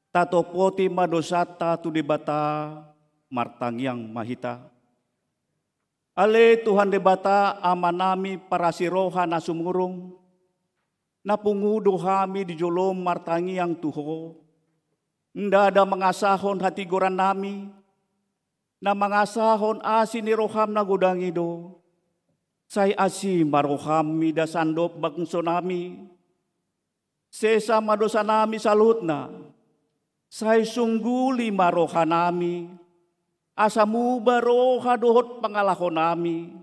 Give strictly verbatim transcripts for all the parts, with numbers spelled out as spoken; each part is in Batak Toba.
Tatopoti ma dosanta tu Debata, martangiang ma hita. Ale Tuhan Debata, Amanami parasi roha na sumurung, na pungu do hami di jolom martangiang tu Ho, ndada mangasahon hatigorannami, na mangasahon asi ni roham na godang i do. Sai asi ma roham mida sandok bangsonami. Sesa ma dosanami saluhutna. Sai sungguli ma rohanami, asa muba roha dohot pangalahonami.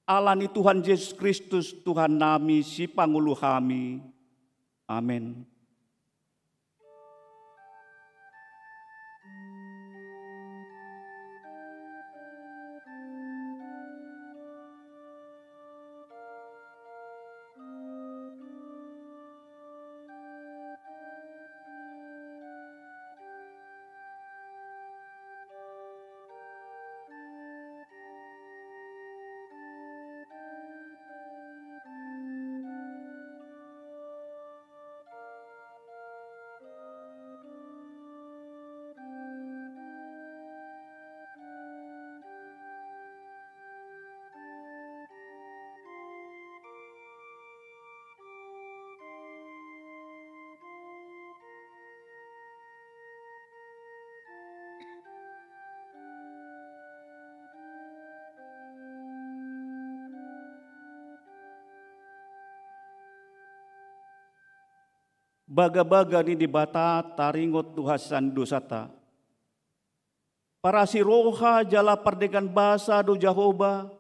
Ala ni Tuhan Jesus Kristus Tuhannami, Sipangolu hami. Amen. Bagabaga ni Debata taringot tu hasesaan ni dosanta. Parasi roha jala pardenggan basa do Jahowa,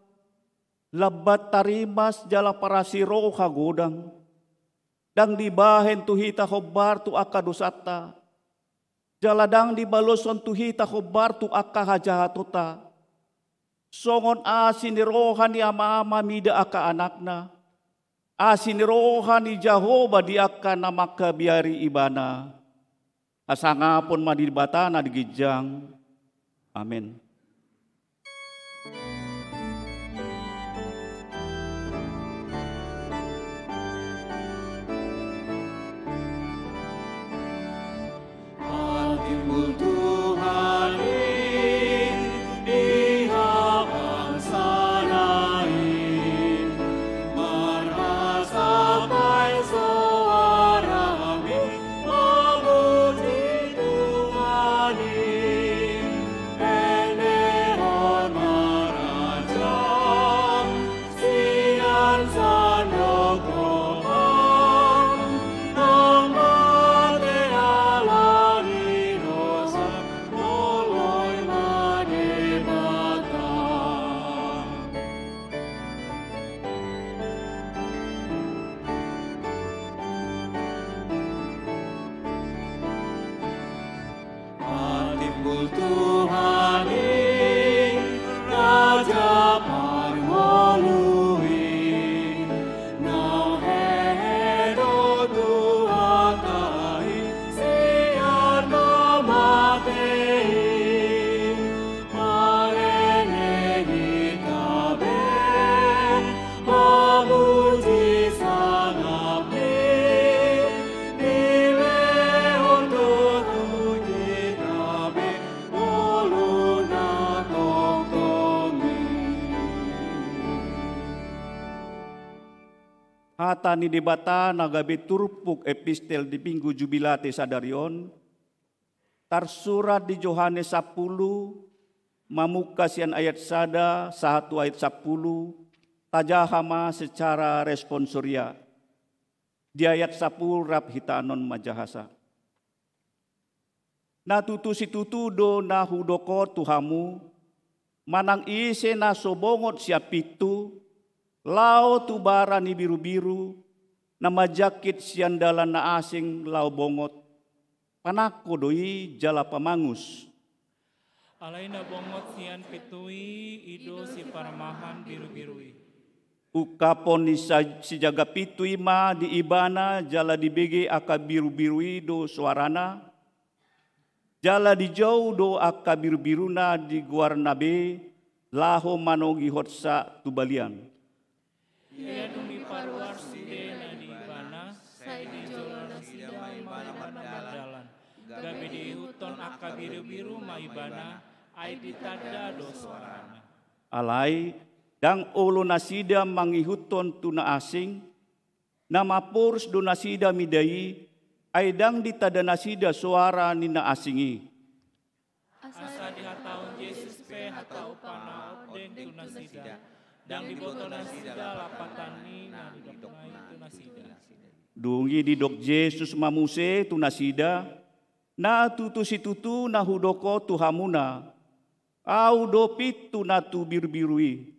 lambat tarimas jala parasi roha godang. Ndang dibahen tu hita hombar tu angka dosanta, jala ndang dibaloshon tu hita hombar tu angka hajahatonta. Songon asi ni roha ni ama-ama mida angka anakna, asi ni roha ni Jahowa di angka na mangkabiari ibana. Hasangapon ma di Debata na di ginjang. Amen. Martimbul Tuhan i di habang sana i, marhasap ai soarami, mamuji Tuhan i, endehon ma raja. Sian sandok roha, nang mate ala ni dosa, moloi ma Debata. Martimbul Tuhan i, Raja Parngolu i, na hehe do tu hata i, sian na mate i, marende hita be, mamuji sangap ni, dilehon do tu hita be ngolu na tongtong i. Hata ni Debata na gabe turpuk epistel di Minggu Jubilate sadari on, tarsurat di Johannes sampulu, mamungka sian ayat sada sahat tu ayat sampulu, tajaha ma secara responsoria. Di ayat sampulu rap hita annon manjahasa. Na tutu situtu do na hudok on tu hamu, manang ise na so bongot sian pintu, laho tu bara ni birubiru, na manjangkit sian dalan na asing laho bongot, panangko do i jala pamangus. Alai na bongot sian pintu i, i do siparmahan birubiru i. Ungkapon ni sa-, sijaga pintu i ma di ibana jala dibege angka birubiru i do soarana, jala dijou do angka birubiruna di goarna be laho manogihonsa tu balian. Ia dung diparuar sude na di ibana, sai dijou nasida ma ibana mardalan. Gabe Angka birubiru ma ibana, ai ditanda do soarana. Alai, ndang olo nasida mangihuthon tu na asing, na maporus do nasida mida i, ai ndang ditanda nasida soara ni na asing i. Asa dihatahon Jesus pe hata umpama on tu nasida, ndang diboto nasida lapatan ni na didokna i tu nasida. Dung i didok Jesus ma muse tu nasida, na tutu situtu na hudok on tu hamuna, Ahu do pintu na tu birubiru i.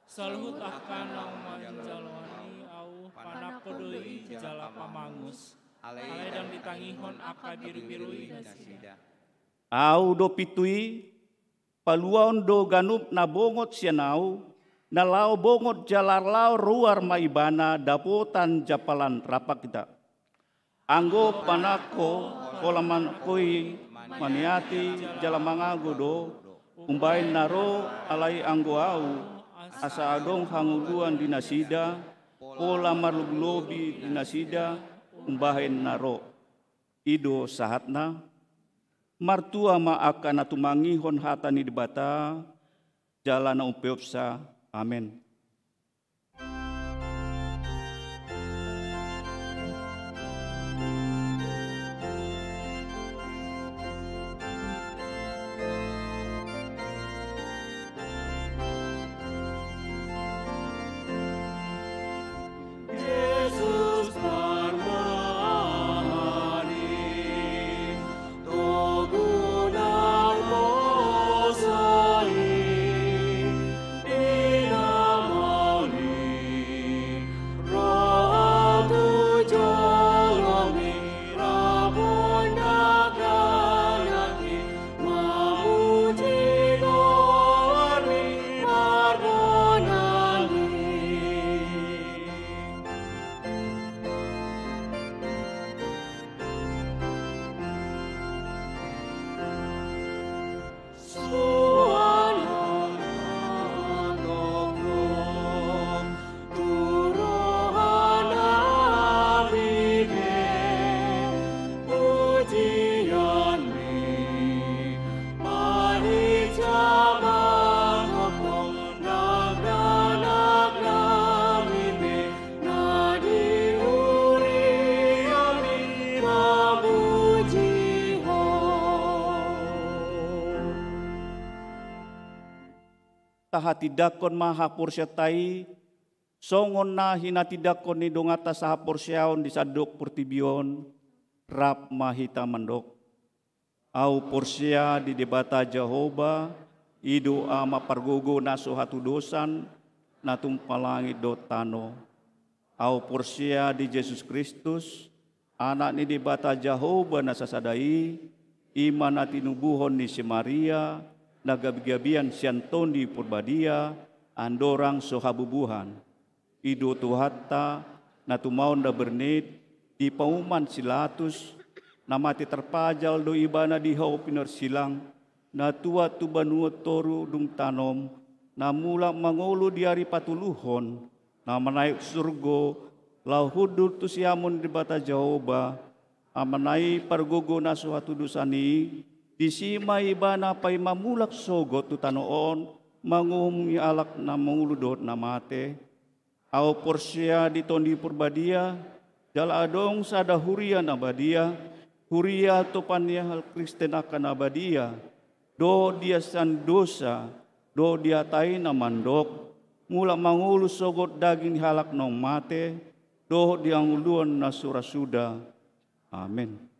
Saluhut angka na manjaloani Ahu, panangko do i jala pamangus. Alai ndang ditangihon angka birubiru i nasida. Ahu do pintu i, paluaon do ganup na bongot sian Ahu, na laho bongot jala laho ruar ma ibana dapotan jampalan rap hita. Anggo panangko, pola manangko i, maniati jala mangago do, umbahen na ro, alai anggo Ahu, asa adong hangoluan di nasida, pola marlobilobi di nasida, umbahen na ro. I do sahatna. Martua ma angka na tumangihon hata ni Debata, jala na umpeopsa. Amen. Jesus parmahani, togu nang mosai, di na mauli, roha tu jolomi, rap dohot dakdanak i, mamuji goarmi, marbonang i. Tahatindangkon ma haporseaonta i, songon na hinatindangkon ni donganta sahaporseaon di sandok portibi on, rap ma hita mandok. Ahu porsea di Debata Jahowa, i do Ama pargogo na so hatudosan, na tumpa langit dohot tano. Ahu porsea di Jesus Kristus, Anak ni Debata Jahowa na sasada i, i ma na tinubuhon ni si Maria, na gabegabean sian Tondi Porbadia, andorang so habubuhan. I do Tuhanta, na tumaon na bernit, dipauman si Latus, na mate tarpajal do ibana di hau pinorsilang, na tuat tu banua toru dung tanom, na mulak mangolu di ari patoluhon, na manaek surgo, laho hundul tu siamun ni Debata Jahowa, Amana i pargogo na so hatudosan i, disi ma ibana paima mulak sogot tu tano on, manguhumongi halak na mangolu dohot na mate. Ahu porsea di Tondi Porbadia, jala adong sada huria na badia, huria topan ni halak Kristen angka na badia, dohot di hasesaan dosa, dohot di hata i na mandok, mulak mangolu sogot daging ni halak naung mate, dohot di hangoluan na so ra suda. Amen.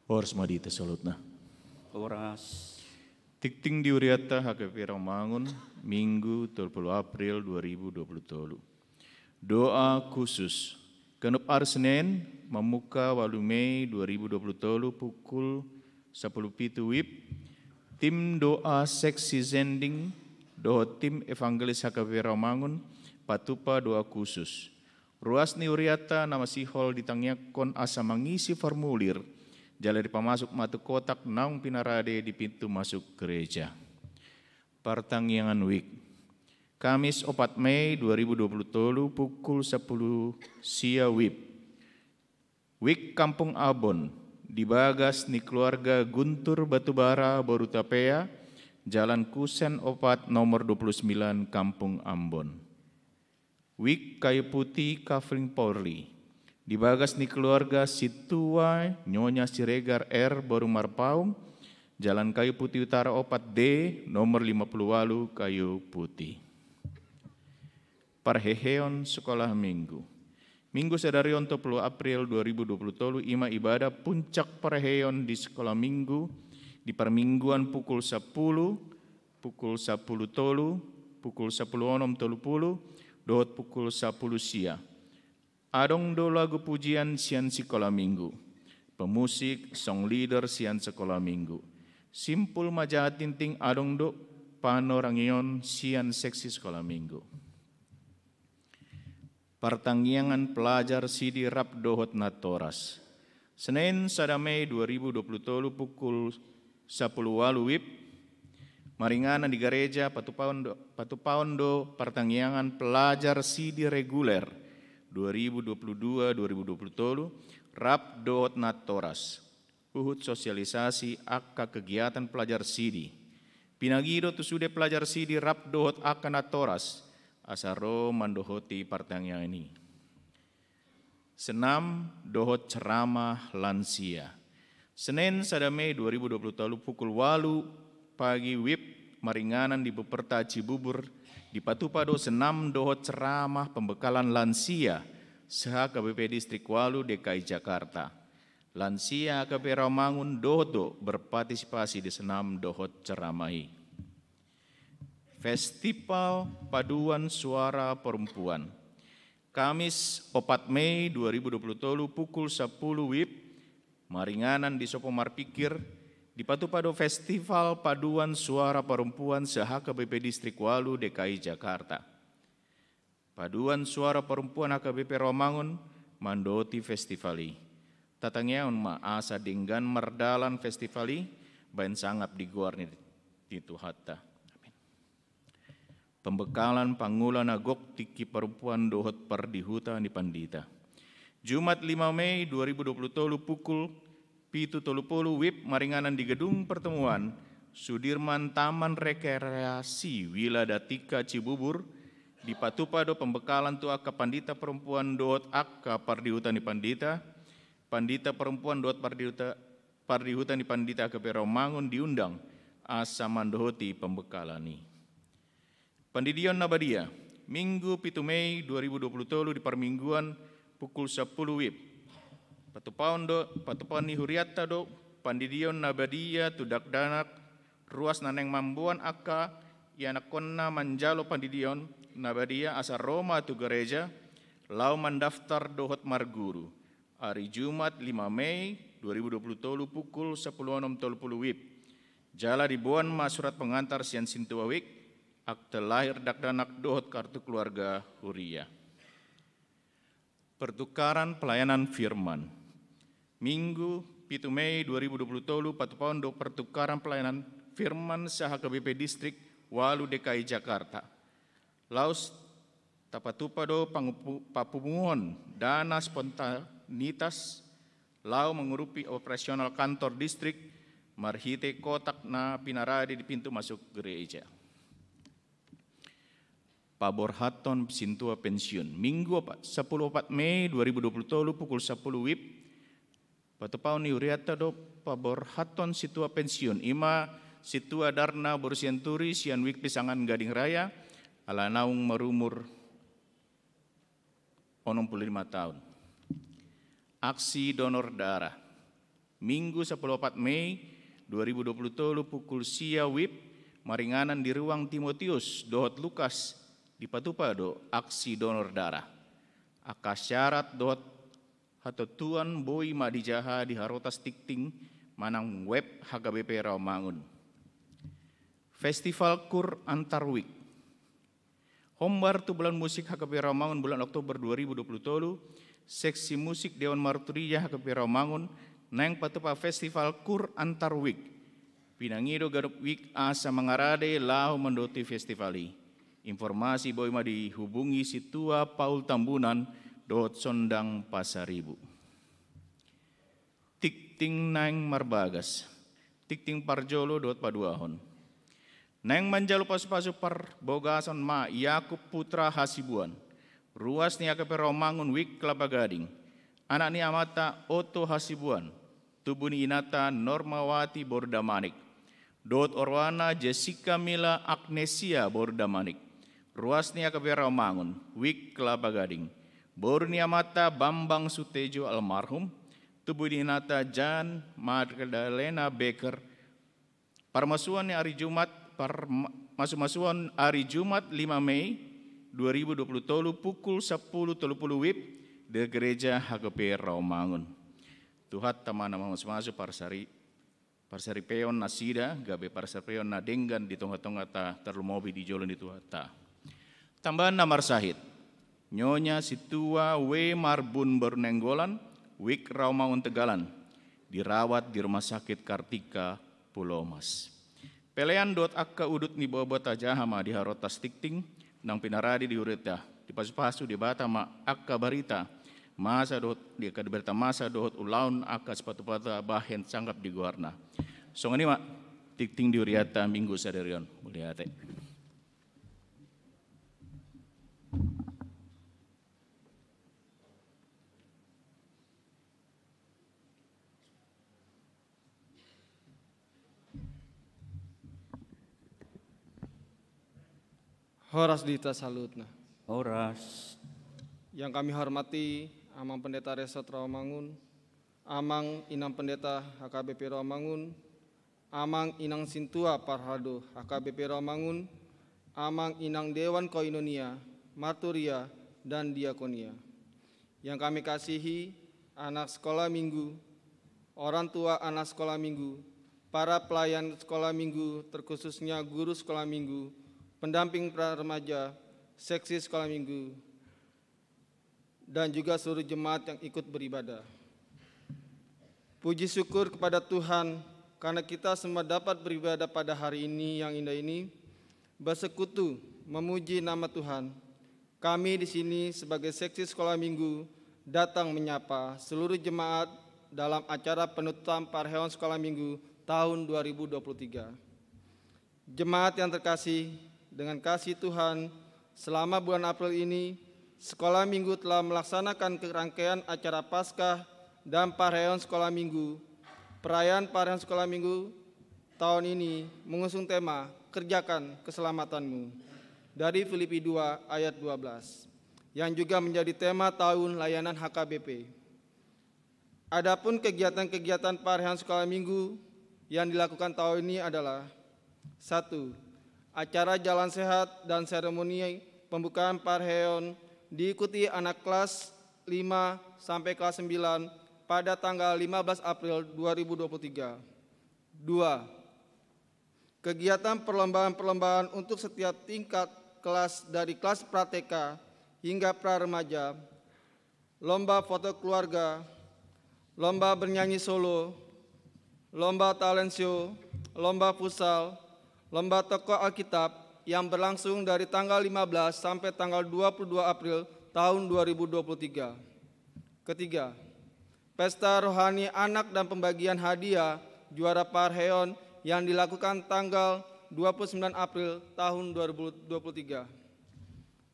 Horas ma di hita saluhutna. Horas. Tingting di hurianta H K B P Rawamangun, Minggu, tolu pulu April dua ribu dua pulu tolu. Doa khusus. Ganup ari Senin, mamungka ualu Mei dua ribu dua pulu tolu, pukul sapulu pitu WIB, tim doa seksi zending dohot tim evangelis H K B P Rawamangun patupa doa khusus. Ruas ni hurianta na masihol ditangiangkon asa mangisi formulir, jala dipamasuk ma tu kotak naung pinarade di pintu masuk gereja. Partangiangan WIB. Kamis opat Mei dua ribu dua pulu tolu, pukul sapulu sia WIB. WIB Kampung Ambon, di bagas ni keluarga Guntur Batubara, Boru Tapea, Jalan Kusen opat, nomor dua pulu sembilan, Kampung Ambon. WIB Kayu Putih Kafling Polri, di bagas ni keluarga Situa Nyonya Siregar R, Boru Marpaung, Jalan Kayu Putih Utara opat D, nomor lima pulu ualu, Kayu Putih. Parheheon sekolah minggu. Minggu sadari on, tolu pulu April dua ribu dua pulu tolu, i ma ibadah puncak parheheon di sekolah minggu, di parmingguan pukul sapulu, pukul sapulu tolu, pukul sapulu onom tolu pulu, dohot pukul sapulu sia. Adong do lagu pujian sian sekolah minggu, pemusik, song leader sian sekolah minggu. Simpul ma jaha tingting, adong do panorangion sian seksi sekolah minggu. Partangiangan pelajar sidi rap dohot natoras. Senin sada Mei dua ribu dua pulu tolu, pukul sapulu ualu WIB, maringanan di gareja patupaon do, patupaon do partangiangan pelajar sidi reguler dua ribu dua pulu dua dua ribu dua pulu tolu, rap dohot natoras. Huhut sosialisasi angka kegiatan pelajar sidi. Pinangido tu sude pelajar sidi rap dohot angka natoras, asa ro mandohoti partangiangan i. Senam dohot ceramah lansia. Senin sada Mei dua ribu dua pulu tolu, pukul ualu pagi WIB, maringanan di Buperta Cibubur, dipatupa do senam dohot ceramah pembekalan lansia se-H K B P Distrik ualu D K I Jakarta. Lansia H K B P Rawamangun dohot do berpartisipasi di senam dohot ceramah i. Festival Paduan Suara Perempuan. Kamis opat Mei dua ribu dua pulu tolu, pukul sapulu WIB, maringanan di Sopo Marpikir, dipatupa do Festival Paduan Suara Perempuan se-H K B P Distrik ualu D K I Jakarta. Paduan Suara Perempuan H K B P Rawamangun mandohoti festival i. Tatangiangkon ma asa denggan mardalan festival i, baen sangap di goar ni, ni Tuhanta. Amin. Pembekalan pangula na gok tingki perempuan dohot pardihuta ni pandita. Jumat lima Mei dua ribu dua pulu tolu, pukul pitu tolu pulu WIB, maringanan di Gedung Pertemuan Sudirman, Taman Rekreasi Wiladatika Cibubur, dipatupa do pembekalan tu angka pandita perempuan dohot angka pardihuta ni pandita, pandita perempuan dohot pardihuta, pardihuta ni pandita H K B P Rawamangun diundang asa mandohoti pembekalan i. Pandidion na badia. Minggu pitu Mei dua ribu dua pulu tolu, di parmingguan, pukul sapulu WIB. Patupaon do, patupaon ni hurianta do pandidion na badia tu dakdanak ruas na naeng mamboan angka ianakkonna manjalo pandidion na badia asa ro ma tu gareja laho mandaftar dohot marguru. Ari Jumat lima Mei dua ribu dua pulu tolu, pukul sapulu onom tolu pulu WIB. Jala diboan ma surat pengantar sian sintua WIB, akte lahir dakdanak dohot kartu keluarga huria. Pertukaran pelayanan firman. Minggu pitu Mei dua ribu dua pulu tolu, patupaon do pertukaran pelayanan firman se-H K B P Distrik ualu D K I Jakarta. Laos tapatupa do pangupu-, papunguhon dana spontanitas laho mangurupi operasional kantor distrik marhite kotak na pinarade di pintu masuk gereja. Paborhathon sintua pensiun. Minggu opat, sapulu opat Mei dua ribu dua pulu tolu, pukul sapulu WIB, patupaon ni hurianta do paborhathon sintua pensiun, i ma sintua Darna Boru Sianturi sian WIB Pisangan Gading Raya, ala naung marumur onom pulu lima taon. Aksi donor darah. Minggu sampulu opat Mei dua ribu dua pulu tolu pukul sia wib, maringanan di ruang Timotius dohot Lukas, dipatupa do aksi donor darah. Angka syarat dohot hatontuan boi ma dijaha di harotas tingting manang web H K B P Rawamangun. Festival Kur Antar Wik. Hombar tu bulan musik H K P Rawamangun bulan Oktober dua ribu dua pulu tolu, seksi musik Dewan Marturia H K P Rawamangun naeng patupa festival Kur Antar Wik. Pinangido ganup wik asa mangarade laho mandohoti festival i. Informasi boi ma dihubungi Sintua Paul Tambunan dohot Sondang Pasaribu. Tingting naeng marbagas. Tingting parjolo dohot paduahon. Naeng manjalo pasupasu parbagason ma Yakub Putra Hasibuan, ruas ni H K P Rawamangun Wik Kelapa Gading, anak ni amanta Oto Hasibuan, tubu ni inanta Normawati boru Damanik, dohot oroana Jessica Mila Agnesia boru Damanik, ruas ni H K P Rawamangun Wik Kelapa Gading, boru ni amanta Bambang Sutejo almarhum, tubu ni inanta Jan Magdalena Becker, parmasuon ni ari Jumat, par, masumasuon ari Jumat lima Mei dua ribu dua pulu tolu pukul sampulu tolu pulu wib di gereja H K P Rawamangun. Tuhanta ma na mamasumasu parsari, parsaripeon nasida, gabe parsaripeon na denggan di tongatongata tarlumobi di jolo ni Tuhanta. Tambahan na marsahit. Nyonya Sintua W Marbun boru Nainggolan, Wik Rawamangun Tegalan, dirawat di Rumah Sakit Kartika Pulomas. Pelean dohot angka udut ni boaboa tajaha ma di harotas tingting, nang pinarade di hurianta, dipasupasu Debata ma angka barita masa dohot, di angka barita masa dohot ulaon angka sipatupaonta bahen sangkap di goarna. Songon i ma tingting di hurianta Minggu sadari on. Mauliate. Horas di hita saluhutna. Horas. Yang kami hormati Amang Pendeta Resort Rawamangun, Amang Inang Pendeta H K B P Rawamangun, Amang Inang Sintua Parhaldo H K B P Rawamangun, Amang Inang Dewan Koinonia, Marturia, dan Diakonia. Yang kami kasihi, anak sekolah minggu, orang tua anak sekolah minggu, para pelayan sekolah minggu, terkhususnya guru sekolah minggu, pendamping pra remaja, seksi sekolah minggu, dan juga seluruh jemaat yang ikut beribadah. Puji syukur kepada Tuhan karena kita semua dapat beribadah pada hari ini yang indah ini, bersekutu memuji nama Tuhan. Kami di sini sebagai seksi sekolah minggu datang menyapa seluruh jemaat dalam acara penutupan parheon sekolah minggu tahun dua ribu dua puluh tiga. Jemaat yang terkasih, dengan kasih Tuhan, selama bulan April ini, sekolah minggu telah melaksanakan kerangkaian acara Paskah dan parheon sekolah minggu. Perayaan parheon sekolah minggu tahun ini mengusung tema Kerjakan Keselamatanmu dari Filipi dua ayat dua belas, yang juga menjadi tema tahun layanan H K B P. Adapun kegiatan-kegiatan parheon sekolah minggu yang dilakukan tahun ini adalah: satu, acara jalan sehat dan seremoni pembukaan parheon diikuti anak kelas lima sampai kelas sembilan pada tanggal lima belas April dua ribu dua puluh tiga. Dua, kegiatan perlombaan-perlombaan untuk setiap tingkat kelas dari kelas pra-T K hingga pra-remaja, lomba foto keluarga, lomba bernyanyi solo, lomba talent show, lomba futsal, lomba tokoh Alkitab yang berlangsung dari tanggal lima belas sampai tanggal dua puluh dua April tahun dua ribu dua puluh tiga. Ketiga, pesta rohani anak dan pembagian hadiah juara parheon yang dilakukan tanggal dua puluh sembilan April tahun dua ribu dua puluh tiga.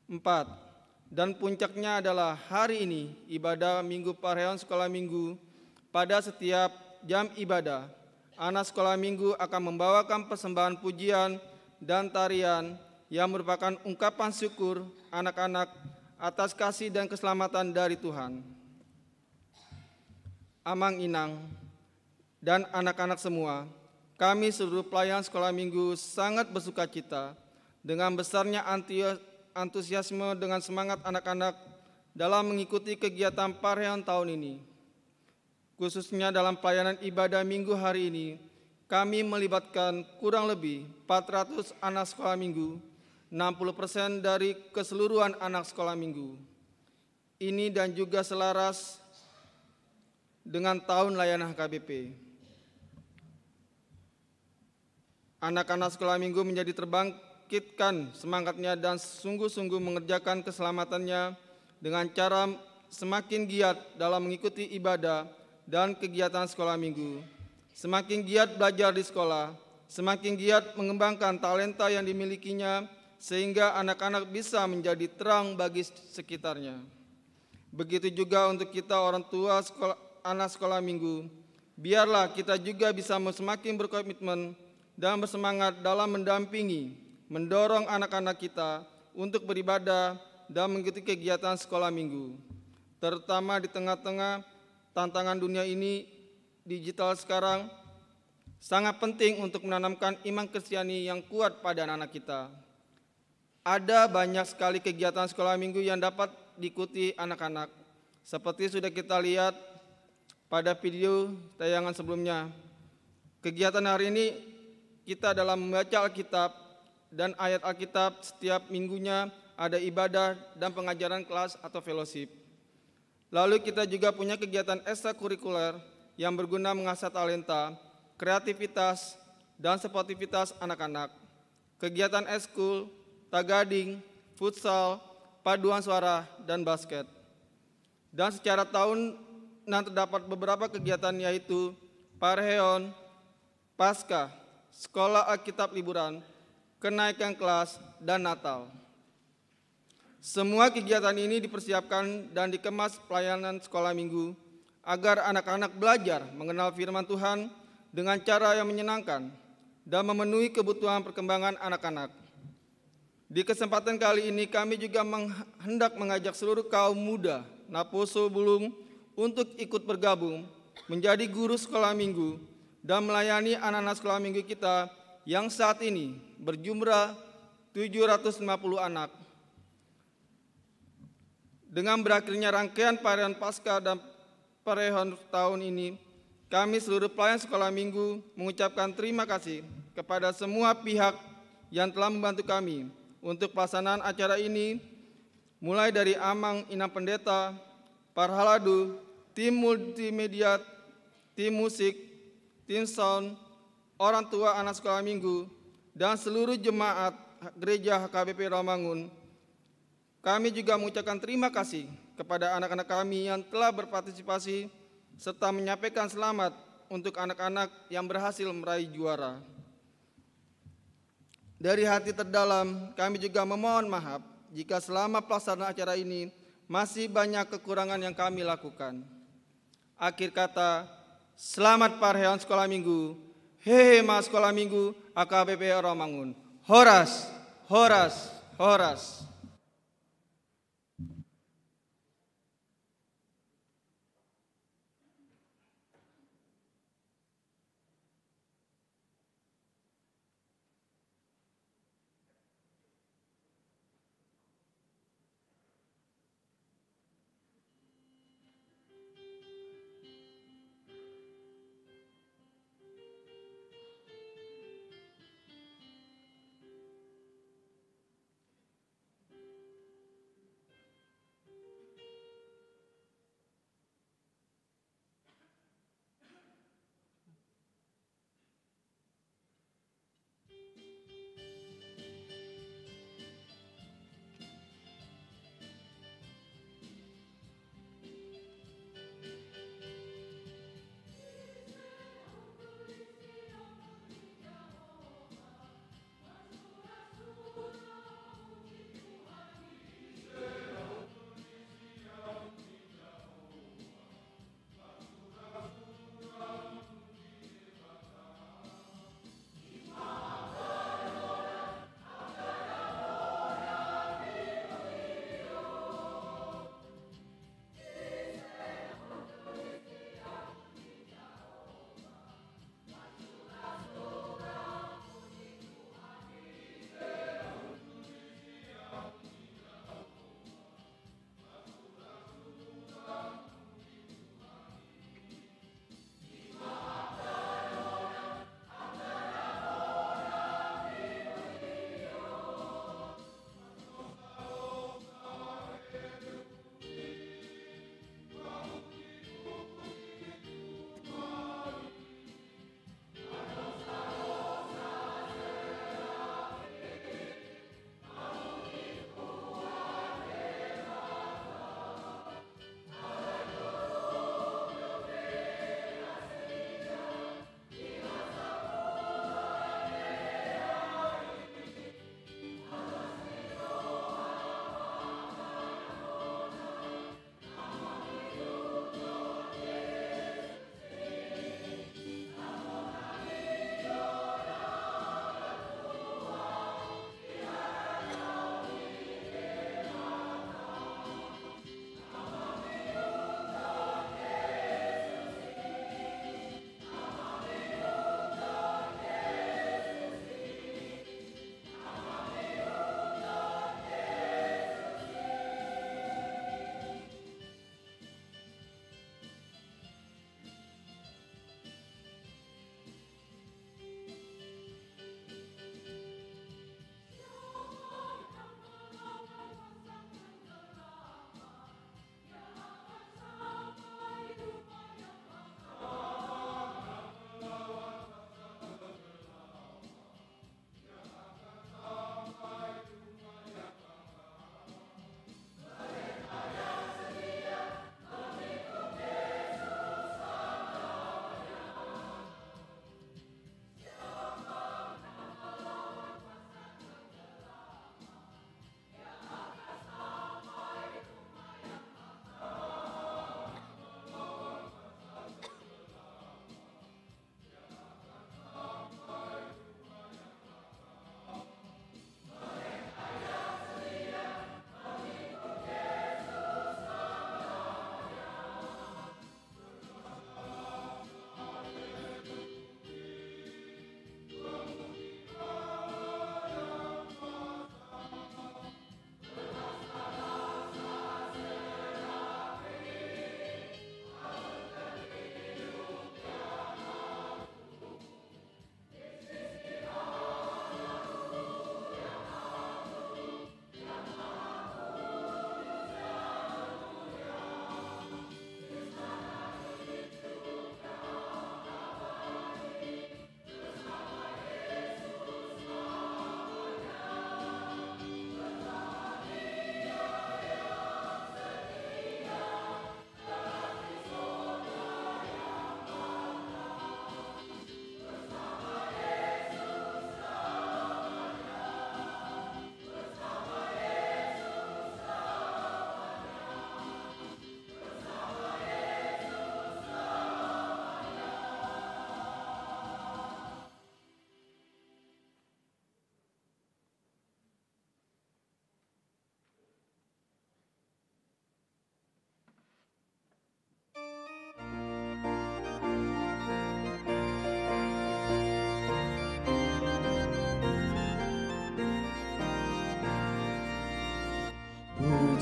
Empat, dan puncaknya adalah hari ini ibadah minggu parheon sekolah minggu. Pada setiap jam ibadah, anak sekolah minggu akan membawakan persembahan pujian dan tarian yang merupakan ungkapan syukur anak-anak atas kasih dan keselamatan dari Tuhan. Amang Inang, dan anak-anak semua. Kami seluruh pelayan sekolah minggu sangat bersukacita dengan besarnya anti-, antusiasme dengan semangat anak-anak dalam mengikuti kegiatan Parheon tahun ini. Khususnya dalam pelayanan ibadah minggu hari ini, kami melibatkan kurang lebih empat ratus anak sekolah minggu, enam puluh persen dari keseluruhan anak sekolah minggu. Ini dan juga selaras dengan tahun layanan H K B P. Anak-anak sekolah minggu menjadi terbangkitkan semangatnya dan sungguh-sungguh mengerjakan keselamatannya dengan cara semakin giat dalam mengikuti ibadah dan kegiatan sekolah minggu, semakin giat belajar di sekolah, semakin giat mengembangkan talenta yang dimilikinya, sehingga anak-anak bisa menjadi terang bagi sekitarnya. Begitu juga untuk kita orang tua sekolah, anak sekolah minggu. Biarlah kita juga bisa semakin berkomitmen dan bersemangat dalam mendampingi, mendorong anak-anak kita untuk beribadah dan mengikuti kegiatan sekolah minggu. Terutama di tengah-tengah tantangan dunia ini digital sekarang, sangat penting untuk menanamkan iman Kristiani yang kuat pada anak-anak kita. Ada banyak sekali kegiatan sekolah minggu yang dapat diikuti anak-anak. Seperti sudah kita lihat pada video tayangan sebelumnya. Kegiatan hari ini kita dalam membaca Alkitab dan ayat Alkitab setiap minggunya ada ibadah dan pengajaran kelas atau fellowship. Lalu kita juga punya kegiatan ekstrakurikuler yang berguna mengasah talenta, kreativitas, dan sportivitas anak-anak. Kegiatan ekskul, tagading, futsal, paduan suara, dan basket. Dan secara tahunan terdapat beberapa kegiatan, yaitu Parheon, Paskah, Sekolah Alkitab Liburan, Kenaikan Kelas, dan Natal. Semua kegiatan ini dipersiapkan dan dikemas pelayanan sekolah minggu agar anak-anak belajar mengenal firman Tuhan dengan cara yang menyenangkan dan memenuhi kebutuhan perkembangan anak-anak. Di kesempatan kali ini kami juga meng-, hendak mengajak seluruh kaum muda naposo bulung untuk ikut bergabung menjadi guru sekolah minggu dan melayani anak-anak sekolah minggu kita yang saat ini berjumlah tujuh ratus lima puluh anak. Dengan berakhirnya rangkaian Parheon Paskah dan Parheon tahun ini, kami seluruh pelayan sekolah minggu mengucapkan terima kasih kepada semua pihak yang telah membantu kami untuk pelaksanaan acara ini, mulai dari Amang Inang Pendeta, Parhalado, tim multimedia, tim musik, tim sound, orang tua anak sekolah minggu, dan seluruh jemaat gereja H K B P Rawamangun. Kami juga mengucapkan terima kasih kepada anak-anak kami yang telah berpartisipasi serta menyampaikan selamat untuk anak-anak yang berhasil meraih juara. Dari hati terdalam, kami juga memohon maaf jika selama pelaksanaan acara ini masih banyak kekurangan yang kami lakukan. Akhir kata, selamat Parheon Sekolah Minggu. Hehe ma Sekolah Minggu H K B P Rawamangun. Horas, horas, horas.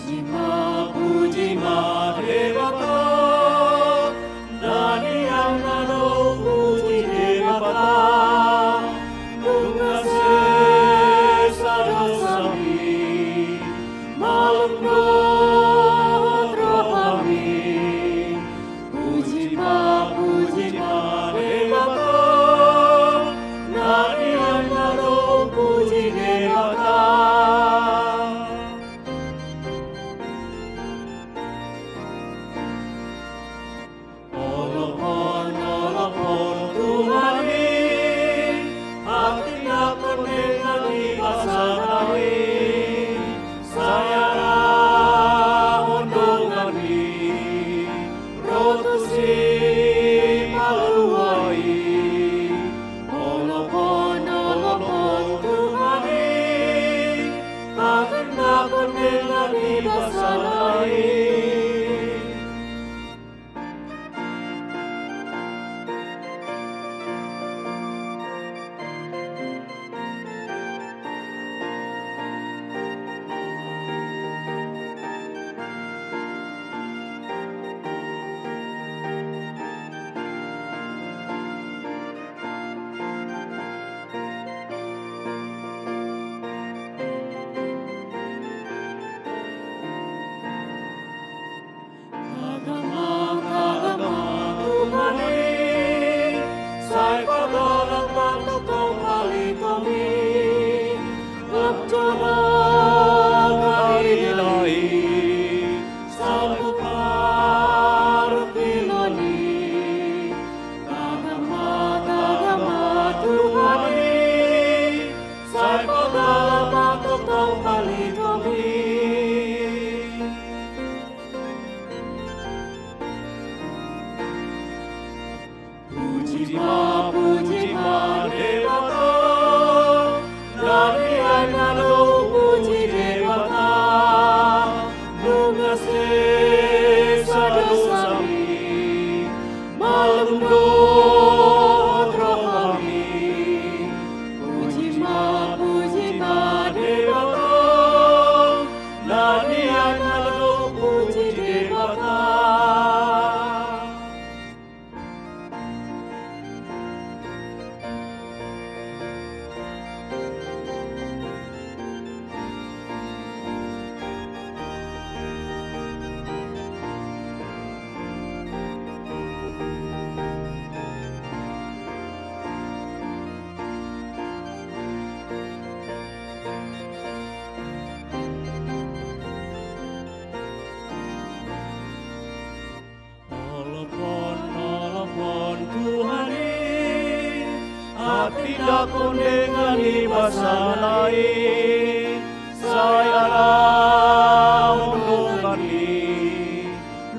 Puji ma, puji ma Debata, na nian na dong puji Debata, nunga sesa dosami, malum dohot rohami. Puji ma, puji ma Debata, na nian na dong puji Debata. Olopon, olopon Tuhan i, hatindangkon denggan ni basana i, sai arahon dongan i, ro tusi palua i. Olopon, olopon Tuhan i, hatindangkon denggan ni basana i. Tagama, tagama Tuhan i, sai padalan ma tongtong palitomi, lam jolo karina i, salpu parungkilon i. Tagama, tagama Tuhan i, sai padalan ma tongtong palitomi. Puji ma, puji ma Debata, na nian na dong puji Debata, nunga sesa dosami, malum dohot rohami. Puji ma, puji ma Debata, na nian na dong puji Debata. Olopon, olopon Tuhan i, hatindangkon denggan ni basana i, sai arahon dongan i,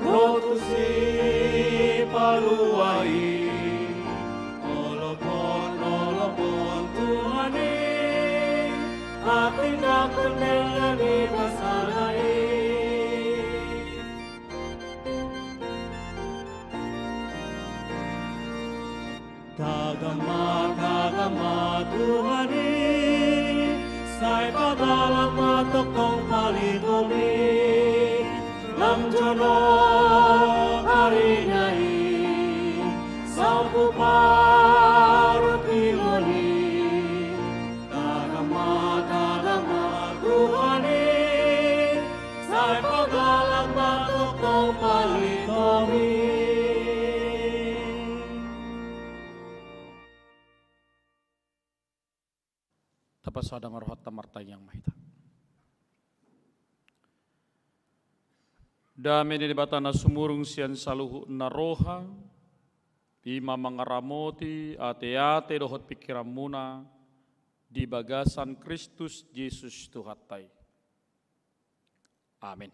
ro tusi palua i. Olopon, olopon Tuhan i, hatindangkon denggan ni basana i. Tagama, tagama Tuhan i, sai padalan ma tongtong palitomi, lam jolo karina i, salpu parungkilon i. Tagama, tagama Tuhan i, sai padalan ma tongtong palitomi. Tapasada ma rohanta, martangiang ma hita. Dame ni Debata na sumurung sian saluhutna roha, i ma mangaramoti ateate dohot pingkiranmuna di bagasan Kristus Jesus Tuhanta i. Amen.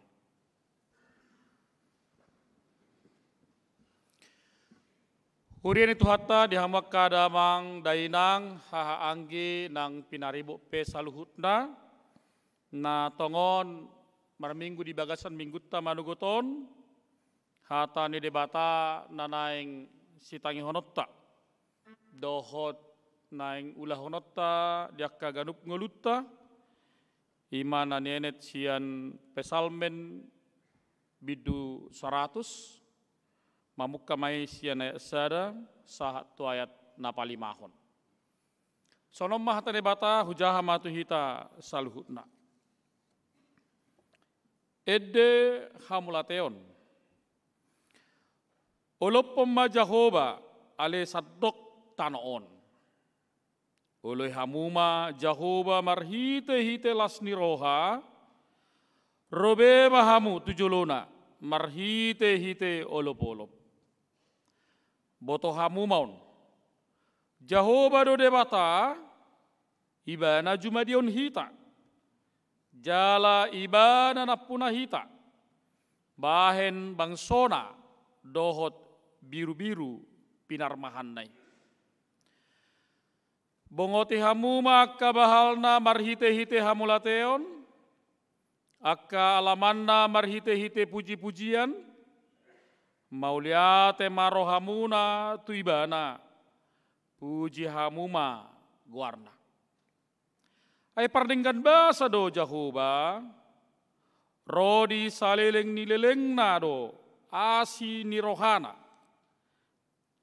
Huria ni Tuhanta, di hamu angka damang dainang, hahaanggi nang pinaribot pe saluhutna, na tongon marminggu di bagasan minggunta manogot on, hata ni Debata na naeng sitangihononta dohot naeng ulahononta di angka ganup ngolunta, I ma na nienet sian Psalmen bindu saratus, mamungka ma i sian ayat sada sahat tu ayat na palimahon. Songon on ma hata Debata, hujaha ma tu hita saluhutna. Ende hamauliateon. Olophon ma Jahowa, ale sandok tano on. Oloi hamu ma Jahowa marhitehite las ni roha, ro be ma hamu tu jolona marhitehite olopolop. Boto hamu ma on. Jahowa do Debata, Ibana jumadihon hita. Jala Ibana nampuna hita bahen bangsona dohot birubiru pinarmahanna i. Bongoti hamu ma angka bahalna marhitehite hamauliateon, angka alamanna marhitehite pujipujian, mauliate ma rohamuna tu Ibana, puji hamu ma goarna. Ai pardenggan basa do Jahowa, ro di saleleng ni lelengna do asi ni rohana,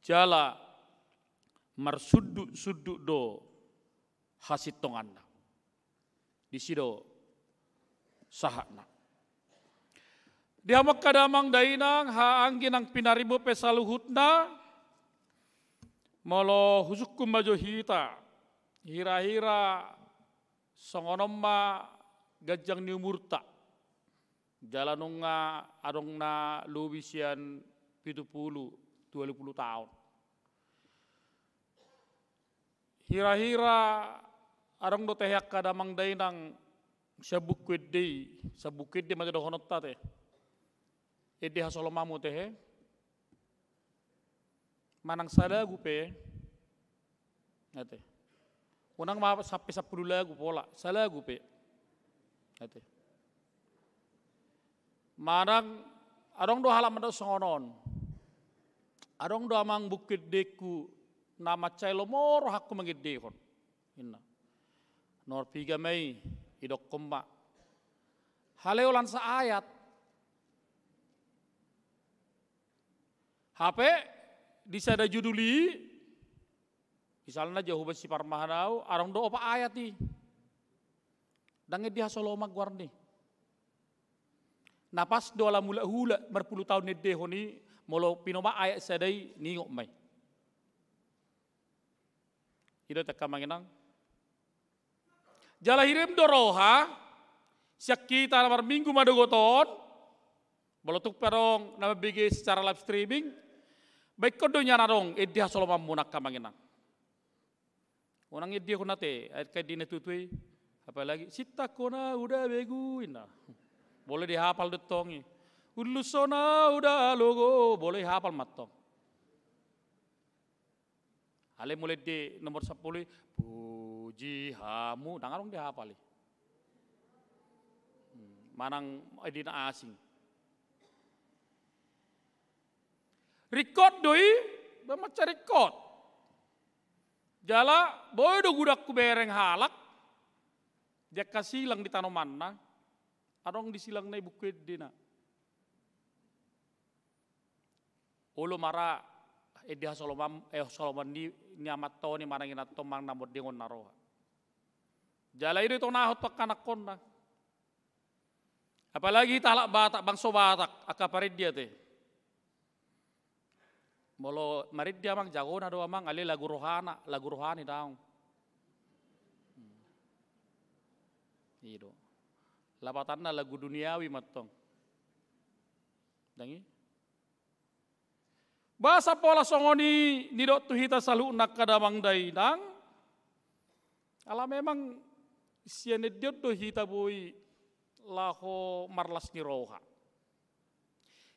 jala marsundutsundut do hasintonganna. Disi do sahatna. Di hamu angka damang dainang, haha anggi nang pinaribu pe saluhutna, molo husungkun ma jo hita, hirahira songon on ma ganjang ni umurta. Jala nunga adong na lobi sian pitu pulu, tolu pulu taon. Hirahira adong do tehe angka damang dainang sian buku ende i, sian buku ende ma dohononta te. Ende hasolomanmu tehe. Manang salagu pe. Ate. Unang ma sampe sampulu lagu pola, salagu pe. Ate. Manang adong do halak mandok songon on. Adong do amang buku endengku na mansai lomo rohangku mangendehon. Inna. Nomor piga ma i, idokkon ma. Haleolan saayat. Hape di sada judul i, misalna Jahowa siparmahan au, adong do opat ayat i. Ndang ende hasoloman goarna i. Na pas do ala mulak hulak marpulu taon niendehon i, molo pinomat ayat sada i, ningot ma i. I do te angka amang inang. Jala hirim do roha, sian hita na marminggu madogot on, molo tung pe adong na mambege secara live streaming, baenkon do nian adong ende hasolomanmuna angka amang inang. Unang endehon ate, ai angka ende na tutu i, apalagi, sintangkon au da begu, inna. Boi dihapal do tong i. Ullushon au da logo, boi hapal ma tong. Alai molo ende nomor sampulu i, puji hamu, ndang adong dihapal i. Hmm, manang ende na asing. Ringkot do i, ba mansai ringkot. Jala, boi do godang hubereng halak, di angka silang di tanomanna, adong di silangna i buku endena. Olo ma ra ende hasoloman, eh, hasoloman ni, ni amanta on i manang inanta on manang na monding on na roha. Jala i do itonahon tu angka anakkonna. Apalagi hita halak Batak, bangso Batak, angka parende ate. Molo marende amang jagona do amang, alai lagu rohana, lagu rohani daong. Hmm. I do. Lapatanna lagu duniawi ma tong. Ndang i? Boasa pola songon i nidok tu hita saluhutna angka damang dainang? Ala memang sian ende on do hita boi laho marlas ni roha.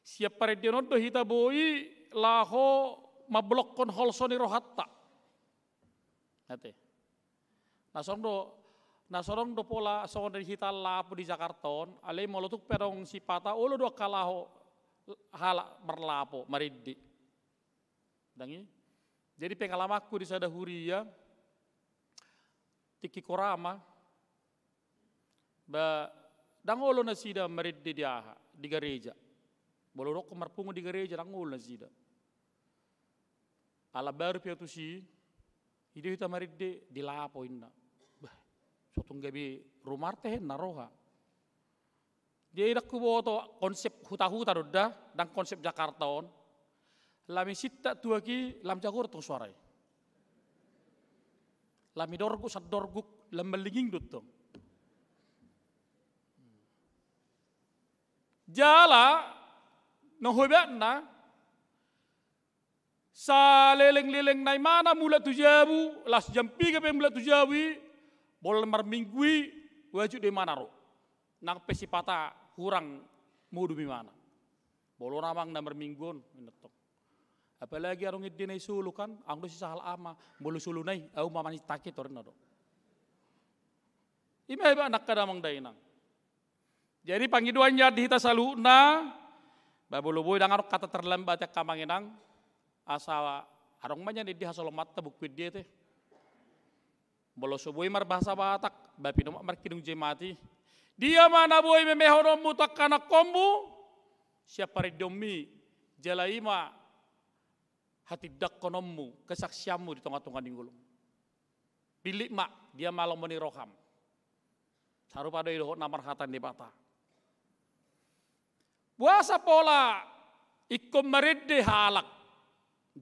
Sian parendeon on do hita boi laho mambolongkon holso ni rohanta. Ate. Na so adong do, na so adong do pola songon hita lapo di Jakarta on, alai molo tung pe adong sipata olo do angka laho halak marlapo, marende. Ndang i? Jadi pengalamanku di sada huria, tingki Korama, Ba, ndang olo nasida marende di aha, di gareja. Molo dohonon marpungu di gareja, ndang olo nasida. Ala baru pe au tusi, i do hita marende di lapo inna. Bah, so tung gabe rumarte hen na roha. Jadi ndang huboto konsep huta-huta do da, ndang konsep Jakarta on. Lami sintak tuak i, lam jago do tong suara i. Lami dorguk, sandorguk, lam mallinging do tong. Jala, na hebatna, saleleng-lelengna imana mulak tu jabu, laos jam piga pe mulak tu jabu i, molo marminggu i, wajib do imana ro. Nang pe sipata hurang modom imana. Molo na amang na marminggu on, inna tong. Apalagi adong ende na i solo kan, adong do sisahal ama, molo solo na i, au ma manitaki torinna do. I ma hebatna angka damang dainang. Jadi pangidoan nian di hita saluhutna, ba molo boi ndang adong kata terlambat angka amang inang, asa adong ma nian ende hasolomanta bungkun dia te. Molo so boi marbahasa Batak, ba pinomat markidung jemati. Dia ma na boi memehononmu tu angka anakkonmu, sian parendeonmi, jala i ma hatindangkononmu, kesaksianmu di tonga-tonga ni ngolum. Pillit ma, dia ma lomo ni roham. Sarupa do i dohot na marhata ni Debata. Boasa pola ingkon marende halak.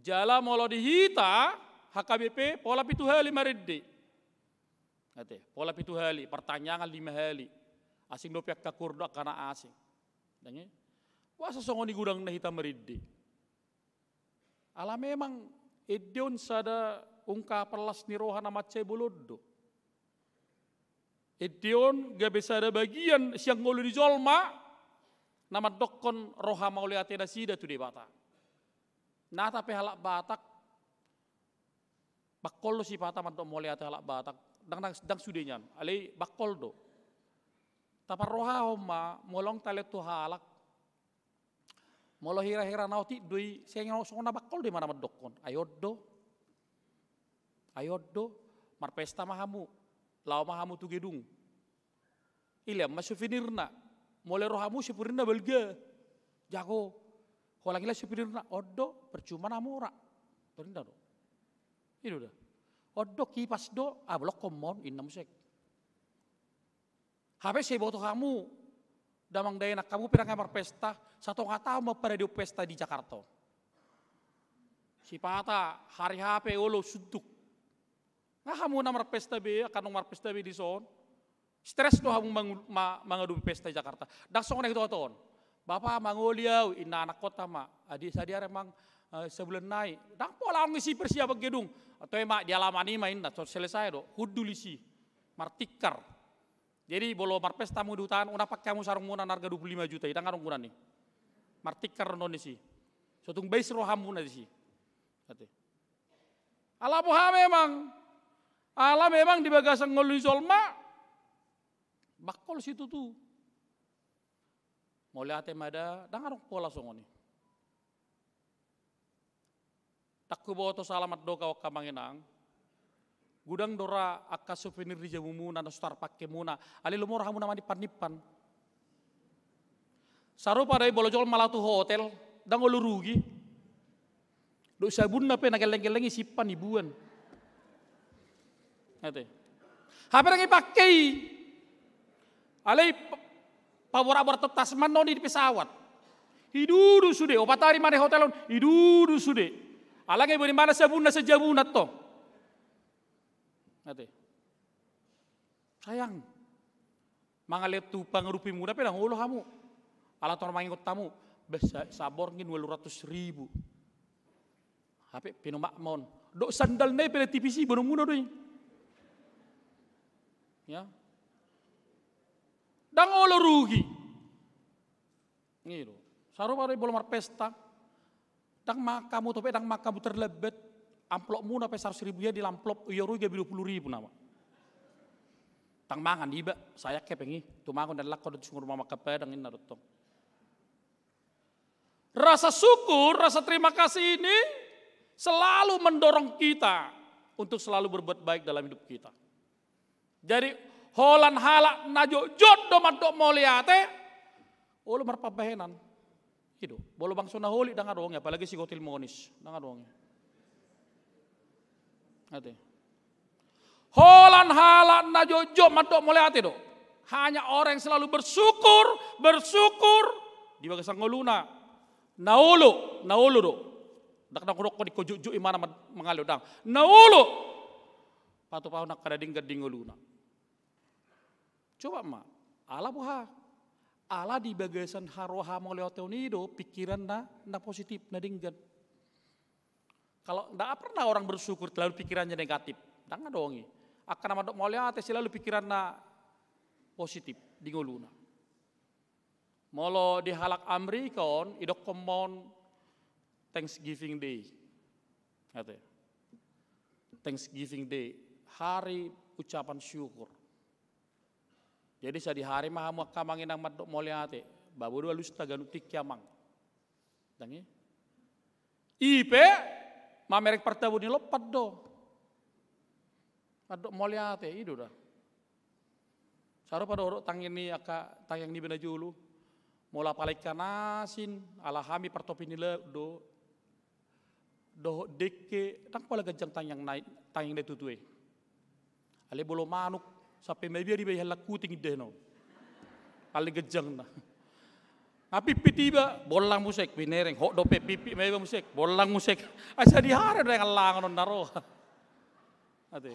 Jala molo di hita, H K B P, pola pitu hali marende. Ate, pola pitu hali, partangiangan lima hali. Asing dope angka kur dohot angka na asing. Dang i? Boasa songon i godangna hita marende. Ala memang ende on sada ungkapan las ni roha na mansai bolon do. Ende on gabe sada bagian sian ngolu ni jolma na mandokkon roha mauliate nasida tu Debata. Nata pe halak Batak, bangkol do sipata mandok mauliate halak Batak, ndang, ndang, ndang sude nian, alai bangkol do. Taparrohahon ma, molo adong talehon tu halak, molo hira-hira na otik do i, seng songon na bangkol do imana mandokkon. Ai on do. Ai on do. Marpesta ma hamu. Laho ma hamu tu gedung. Ilean ma souvenirna. Molo ro hamu souvenirna balga. Jago. Holan ilean souvenirna. On do. Percuma na mora. Torinna do. I do da. On do kipas do. Ah, blokkon ma on. Inna muse. Hape sai boto hamu, damang dainang, hamu pe ndang marpesta, satonga taon ma parade pesta di Jakarta on. Sipata hari H pe olo suntuk. Nga hamu na marpesta be, angka na marpesta be dison. Stres do hamu mangu-, ma-, mangadopi pesta di Jakarta. Ndang songon na hito-hito on. Bapa, mangoli au, inna anakkonta ma. Adi, sadia re mang, eh, sabulan nai. Ndang pola adong disi persiapan gedung. Toe ma, di alaman i ma inna, so selesai do. Hundul disi. Martikar. Jadi, molo marpesta hamu di huta an, unang pake hamu sarungmuna na arga dua puluh lima juta i, ndang adong gunana i. Martikar do on disi. So tung bais rohamuna disi. Ate. Ala boha memang. Ala memang di bagasan ngolu ni jolma. Bangkol situtu. Mauliate ma da, ndang adong pola songon i. Ndang huboto sala mandok au angka amang inang. Godang do ra angka souvenir di jabumuna, na so tarpakemuna. Alai lomo rohamuna manimpan-nimpan. Sarupa do i molo jolma laho tu hotel, ndang olo rugi. Dohot sabunna pe na gelleng-gelleng i simpan ibuan. Ate. Hape ndang ipake i. Alai pa-, paborak-borak tu tas ma annon i di pesawat. Idudu sude, opat ari ma di hotel on, idudu sude. Ala nga iboan imana sabunna sajabuna tong. Ate. Sayang. Mangalehon tu pangadopimuna pe ndang olo hamu. Ala tor mangingot hamu. Bah, sa-, saborngin ualu ratus ribu. Hape pinomat ma on. Dohot sandalna i pe na tipis i, boanonmuna do i. Ya. Ndang olo rugi. I do. Sarupa do i molo marpesta. Ndang mangan hamu, dope ndang mangan hamu terlambat. Amplopmuna pe saratus ribu i, di amplop, ia ro i gabe dua puluh ribu nama. Ndang mangan iba, sayang hepeng i. Tumangon dan lakon di sungur mama kepadang inna do tong. Rasa syukur, rasa terima kasih ini selalu mendorong kita untuk selalu berbuat baik dalam hidup kita. Jadi, Holan halak na jotjot do mandok mauliate, olo marpambahenan. I do, molo bangso na holit ndang adong i, apalagi si Gotil Monis, ndang adong i. Ate. Holan halak na jotjot mandok mauliate do. Hanya orang yang selalu bersyukur, bersyukur di bagasan ngoluna. Na olo, na olo do. Ndang na hudok di ho jotjot imana ma-, mangalehon, ndang. Na olo. Patupahon angka na denggan di ngoluna. Coba ma, ala boha? Ala di bagasan haroha mauliate on i do pikiran na, na positif, na denggan. Kalau ndak pernah orang bersyukur, selalu pikirannya negatif. Ndang adong i. Angka na mandok mauliate selalu pikiranna positif di ngoluna. Molo di halak Amerika on, idokkon ma on Thanksgiving Day. Ate. Thanksgiving Day, hari ucapan syukur. Jadi sadihari ma hamu angka amang inang mandok mauliate. Babo do alusta ganup tingki amang. Ndang i. I pe mamereng partabo ni lompat do. Mandok mauliate, i do da. Sarupa do tangiang ni angka, tangiang niba na jolo. Molo apala ikan asin, ala hami partopi ni laut do. Dohot dengke, ndang pola ganjang tangiang nai, tangiang na tutu i. Alai bolo manuk, sampe mabiar iba i halak kuting, indahi na. Alai ganjangna. Nga pipit iba, bollang muse, binereng, hot dope pipit ma iba muse, bollang muse. Ai sadihari do daeng allangon on na ro. Ate.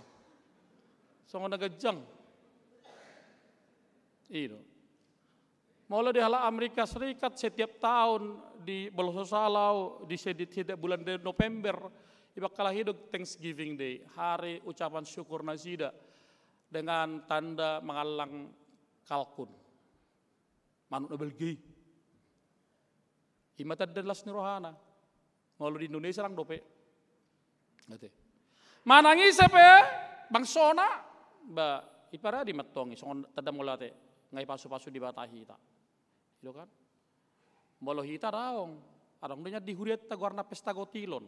Songon na ganjang. I do. Molo di halak Amerika Serikat, setiap tahun di, molo so sala au, di sedi-, setiap bulan de-, November, iba angka lahi do Thanksgiving Day, hari ucapan syukur nasida, dengan tanda mangallang kalkun. Manuk na balga i. I ma tanda las ni rohana. Molo di Indonesia ndang dope. Ate. Manang ise pe bangsona, ba, iparade ma antong i songon tanda mauliate, nga ipasupasu Debata hita. I do kan? Molo hita adong, adong do nian di hurianta goarna pesta gotilon.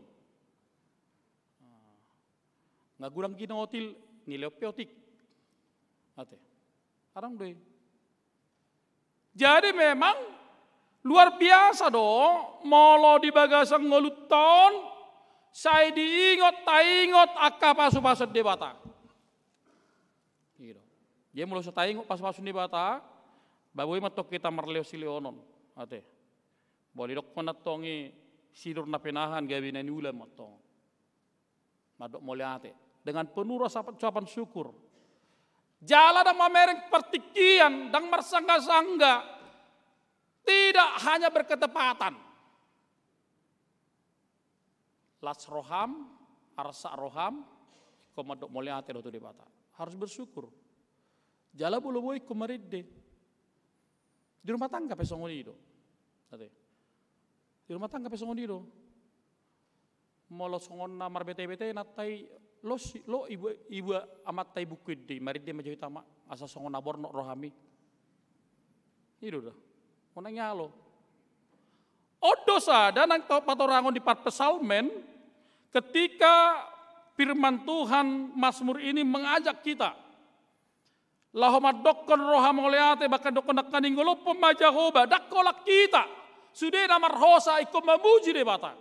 Nga godang ginotil, nilehon pe otik. Ate. Adong do i. Jadi memang luar biasa do, molo di bagasan ngolunta on, sai diingot, taingot angka pasupasu ni Debata. I do. Jadi molo so taingot pasupasu ni Debata, ba boi ma antong hita marlehon silehonon. Ate. Molo didokkon antong i, sinur na pinahan gabe na niula ma antong. Mandok mauliate dengan penuh rasa ucapan syukur. Jala ndang mamereng partingkian, ndang marsanggasangga. Tidak hanya berketepatan. Las roham, arsak roham, ingkon mandok mauliate do tu Debata. Harus bersyukur. Jala molo boi ingkon marende. Di rumah tangga pe songon i do. Ate. Di rumah tangga pe songon i do. Molo songon na marbetebete na tai, los, lo iba, iba amanta i buku ende, marende ma jo hita ma, asa songon na bornok rohami. I do da. Unang ialo. On do sada naeng tapatorangkon di parpsalmen, ketika firman Tuhan, Mazmur ini mengajak kita laho mandokkon roha mauliate, bahkan dokkon nangkaning, ngolopon ma Jahowa, ndang holan hita, sude na marhosa ingkon mamuji Debata.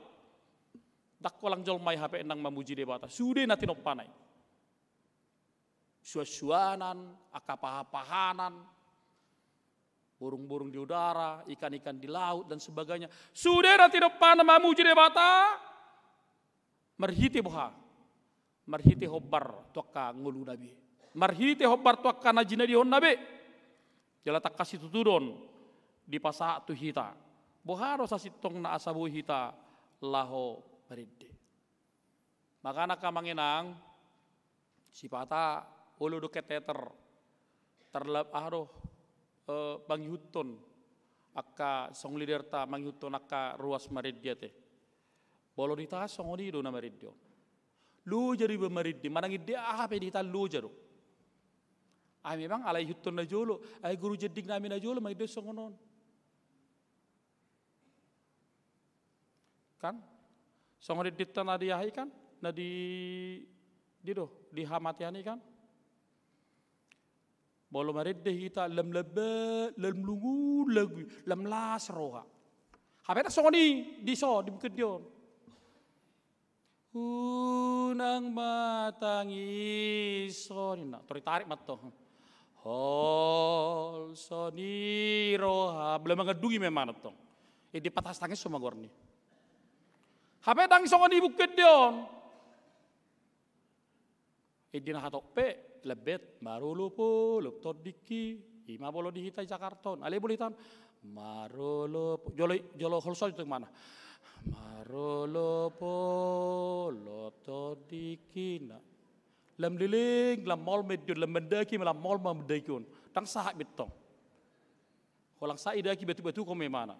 Ndang holan jolma i hape nang mamuji Debata, sude na tinompana i. Suansuanan, angka pahanpahanan, burung-burung di udara, ikan-ikan di laut, dan sebagainya. Sude na tinompana mamuji Debata, marhite boha? Marhite hombar tu angka ngoluna be. Marhite hombar tu angka na jinadihonna be. Jala tangkas situtu do on dipasahat tu hita. Boha do sasintongna asa boi hita laho marende? Makana angka amang inang, sipata olo do kateter. Tarlap aha do, eh, mangihuthon angka song leaderta mangihuthon angka ruas marende ate. Molo di hita songon i do na marende on. Loja do iba marende, manang ende aha pe di hita loja do. Ai memang ala ihuthon na jolo, ai guru jending nami na jolo ma ende songon on. Kan? Songon endenta na di aha i kan? Na di, di do, di hamatean i kan? Molo marende hita lam lamba, lam lungun lagu i, lam las roha. Hape ndang songon i, dison, di bukit on. Unang ma tangis, songon i na. Tor ditarik ma tong. Holso ni roha. Bela mangandungi memang tong. Ende patahas tangis so ma goarni. Hape ndang songon i bukit on. Ende na hatop pe, lebet, marolopolop tondingki, ima molo di hita i Jakarta on, alai molo hita on, marolopolop, jolo, jolo holso tu mana? Marolopolop tondingki na. Lam leleng, lam maol ma ende on, lam mandaki ma, lam maol ma mandaki on. Ndang sahat be tong. Holan sahat i daki batu-batu ko memana.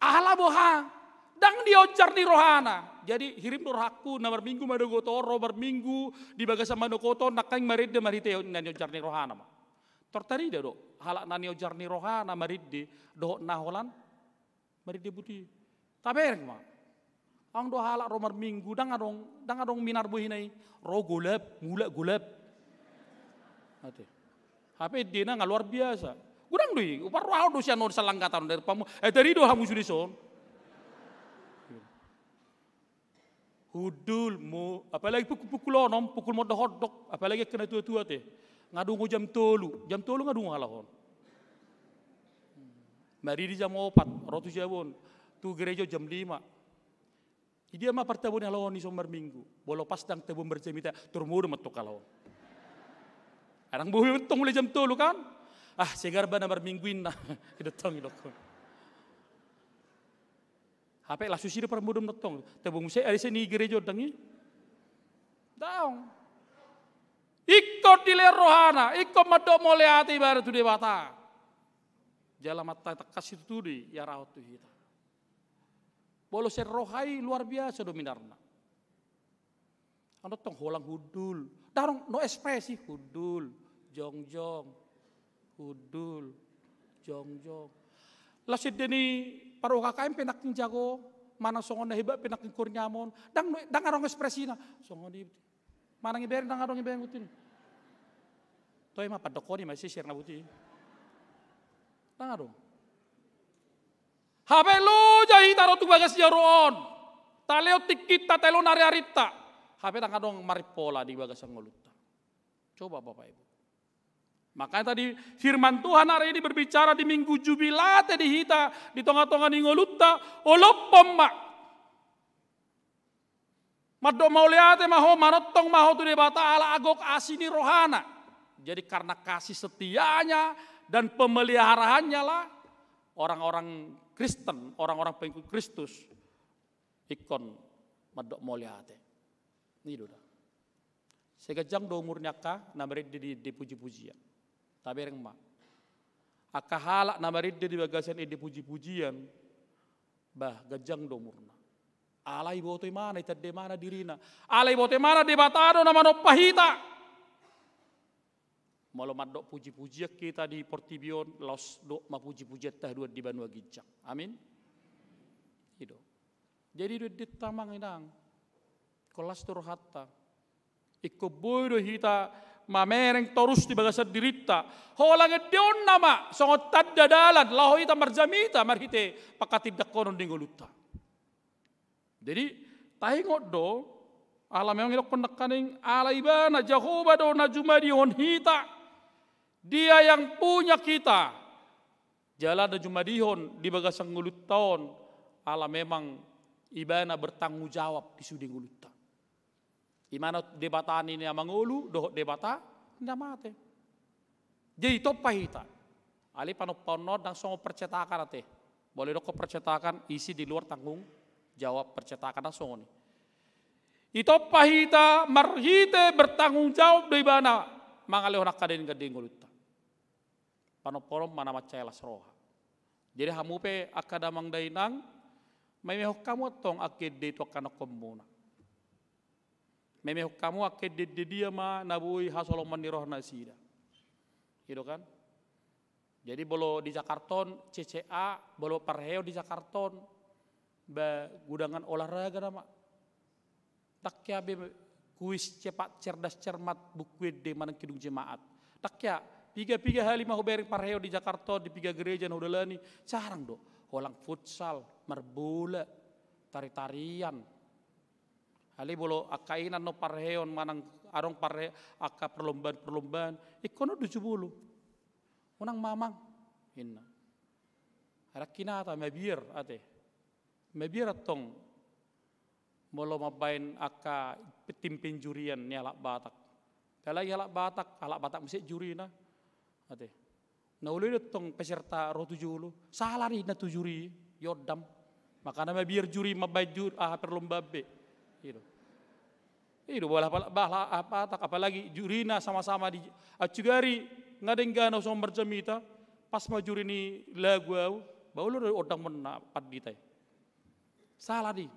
Ala boha, ndang nionjar ni rohana. Jadi, hirim do rohangku, na marminggu ma dohot on, ro marminggu, di bagasan manukotong, nangkaning marende marhite na nionjar ni rohana ma. Tor tarida do, halak na nionjar ni rohana marende, dohot na holan, marende buti. Tabereng ma. Adong do halak ro marminggu, ndang adong, ndang adong minar bohina i. Ro golap, mulak golap. Ate. Hape endena nga luar biasa. Godang do i, uparrohahon do sian on salanggatan on dari pamu. Eh, tadi do hamu sude son. Hundul, mo, apalagi pukul, pukul onom, pukul mondok-ondok, apalagi angka na tua-tua te. Nga dungo jam tolu, jam tolu nga dungo halak on. Maridi jam opat, ro tu jabu on, tu gereja jam lima. Idia ma partabua ni halak on i so marminggu. Molo pas ndang tabo marjamita, tor modom ma tong halak on. Adong bohi tong mulai jam tolu kan? Ah, segar ba na marminggu inna. Ido tong, ido tong. Hape lasu sida parmodom na tong. Tabo muse, ari seni gereja ndang i. Daong. Ingkon dilehon rohana, ingkon mandok mauliate ibana tu Debata. Jala mantap tangkas situtu do i, ia raut tu hita. Molo sian roha i luar biasa do minarna. Adong tong holan hundul. Ndang adong, no ekspresi, hundul, jongjong, hundul, jongjong. Laos ende ni par-U K K M pe nangkin jago, manang songon na hebat pe nangkin kurniamu on. Ndang, ndang adong ekspresina. Songon i. Manang ibereng ndang adong ibereng buti. Toe ma pandok on i ma sisir na buti. Ndang adong. Hape loja hita ro tu bagas joro on. Talehon tingkinta, talehon ari-arinta. Hape ndang adong marimpola di bagasan ngolunta. Coba Bapak Ibu. Makanya tadi firman Tuhan hari ini berbicara di Minggu Jubilate di hita, di tonga-tonga ni ngolunta, olophon ma. Mandok mauliate ma ho, manongtong ma ho tu Debata ala agok asi ni rohana. Jadi karena kasih setianya dan pemeliharaannya lah orang-orang Kristen, orang-orang pengikut Kristus ingkon mandok mauliate. I do da. Sai ganjang do umur ni angka na marende di, di puji-pujian. Tabereng ma. Angka halak na marende di bagasan ende puji-pujian, bah, ganjang do umurna. Alai iboto ibana, itanda ibana dirina. Alai iboto ibana Debata do na manompa hita. Molo mandok puji-pujian hita di portibi on, laos dok ma puji-pujianta haduan di banua ginjang. Amin. I do. Jadi do endenta amang inang. Ingkon las do rohanta. Ingkon boi do hita mamereng torus di bagasan dirinta. Holan ende on nama, songon tanda dalan, laho hita marjamita, marhite pangkatindanghonon ni ngolunta. Jadi, taingot do, ala memang idokkon nangkaning, ala ibana Jahowa do na jumadihon hita, Dia yang punya kita. Jala na jumadihon di bagasan ngolunta on, ala memang ibana bertanggung jawab di sude ngolunta. Imana Debata ni na mangolu, dohot Debata na mate. Jadi tompa hita. Alai panompaon on ndang songon percetakan ate. Molo idokkon percetakan, isi di luar tanggung jawab percetakan, ndang songon i. Itompa hita marhite bertanggung jawab do ibana mangalehon angka denggan di ngolunta. Panompaon on ma na mansai las roha. Jadi hamu pe angka damang dainang, maimehon hamu antong angka ende i tu angka anakkonmuna. Maimehon hamu angka ende-ende dia ma na boi hasoloman ni roha nasida. I do kan? Jadi molo di Jakarta on, C C A, molo parheon di Jakarta on, ba gudangan olahraga nama. Ndang hea be Kuis cepat cerdas cermat, Buku Ende manang Kidung Jemaat. Ndang hea, piga-piga hali ma hubereng parheon di Jakarta, di piga gereja na hudalani, jarang do. Holan futsal, marbola, tari-tarian. Alai molo angka i na adong parheon manang adong parhe-, angka perlombaan-perlombaan, ingkon on do jumolo. Unang ma amang, ninna. Alai hinata mabiar ate. Mabiar antong molo mambaen angka tim penjurian ni halak Batak. Apalagi halak Batak, halak Batak muse jurina. Ate. Na olo i do antong peserta ro tu jolo. Sala do ninna tu juri, iondam. Makana mabiar juri mambaen jur-, aha, perlombaan be. I do. I do, bola, bola, bola, apa, tak, apalagi jurina sama-sama di, acu gari, nga denggan au songon marjamita, pas ma juri ni lagu au, ba olo do ondamon na pandita i. Sala do i.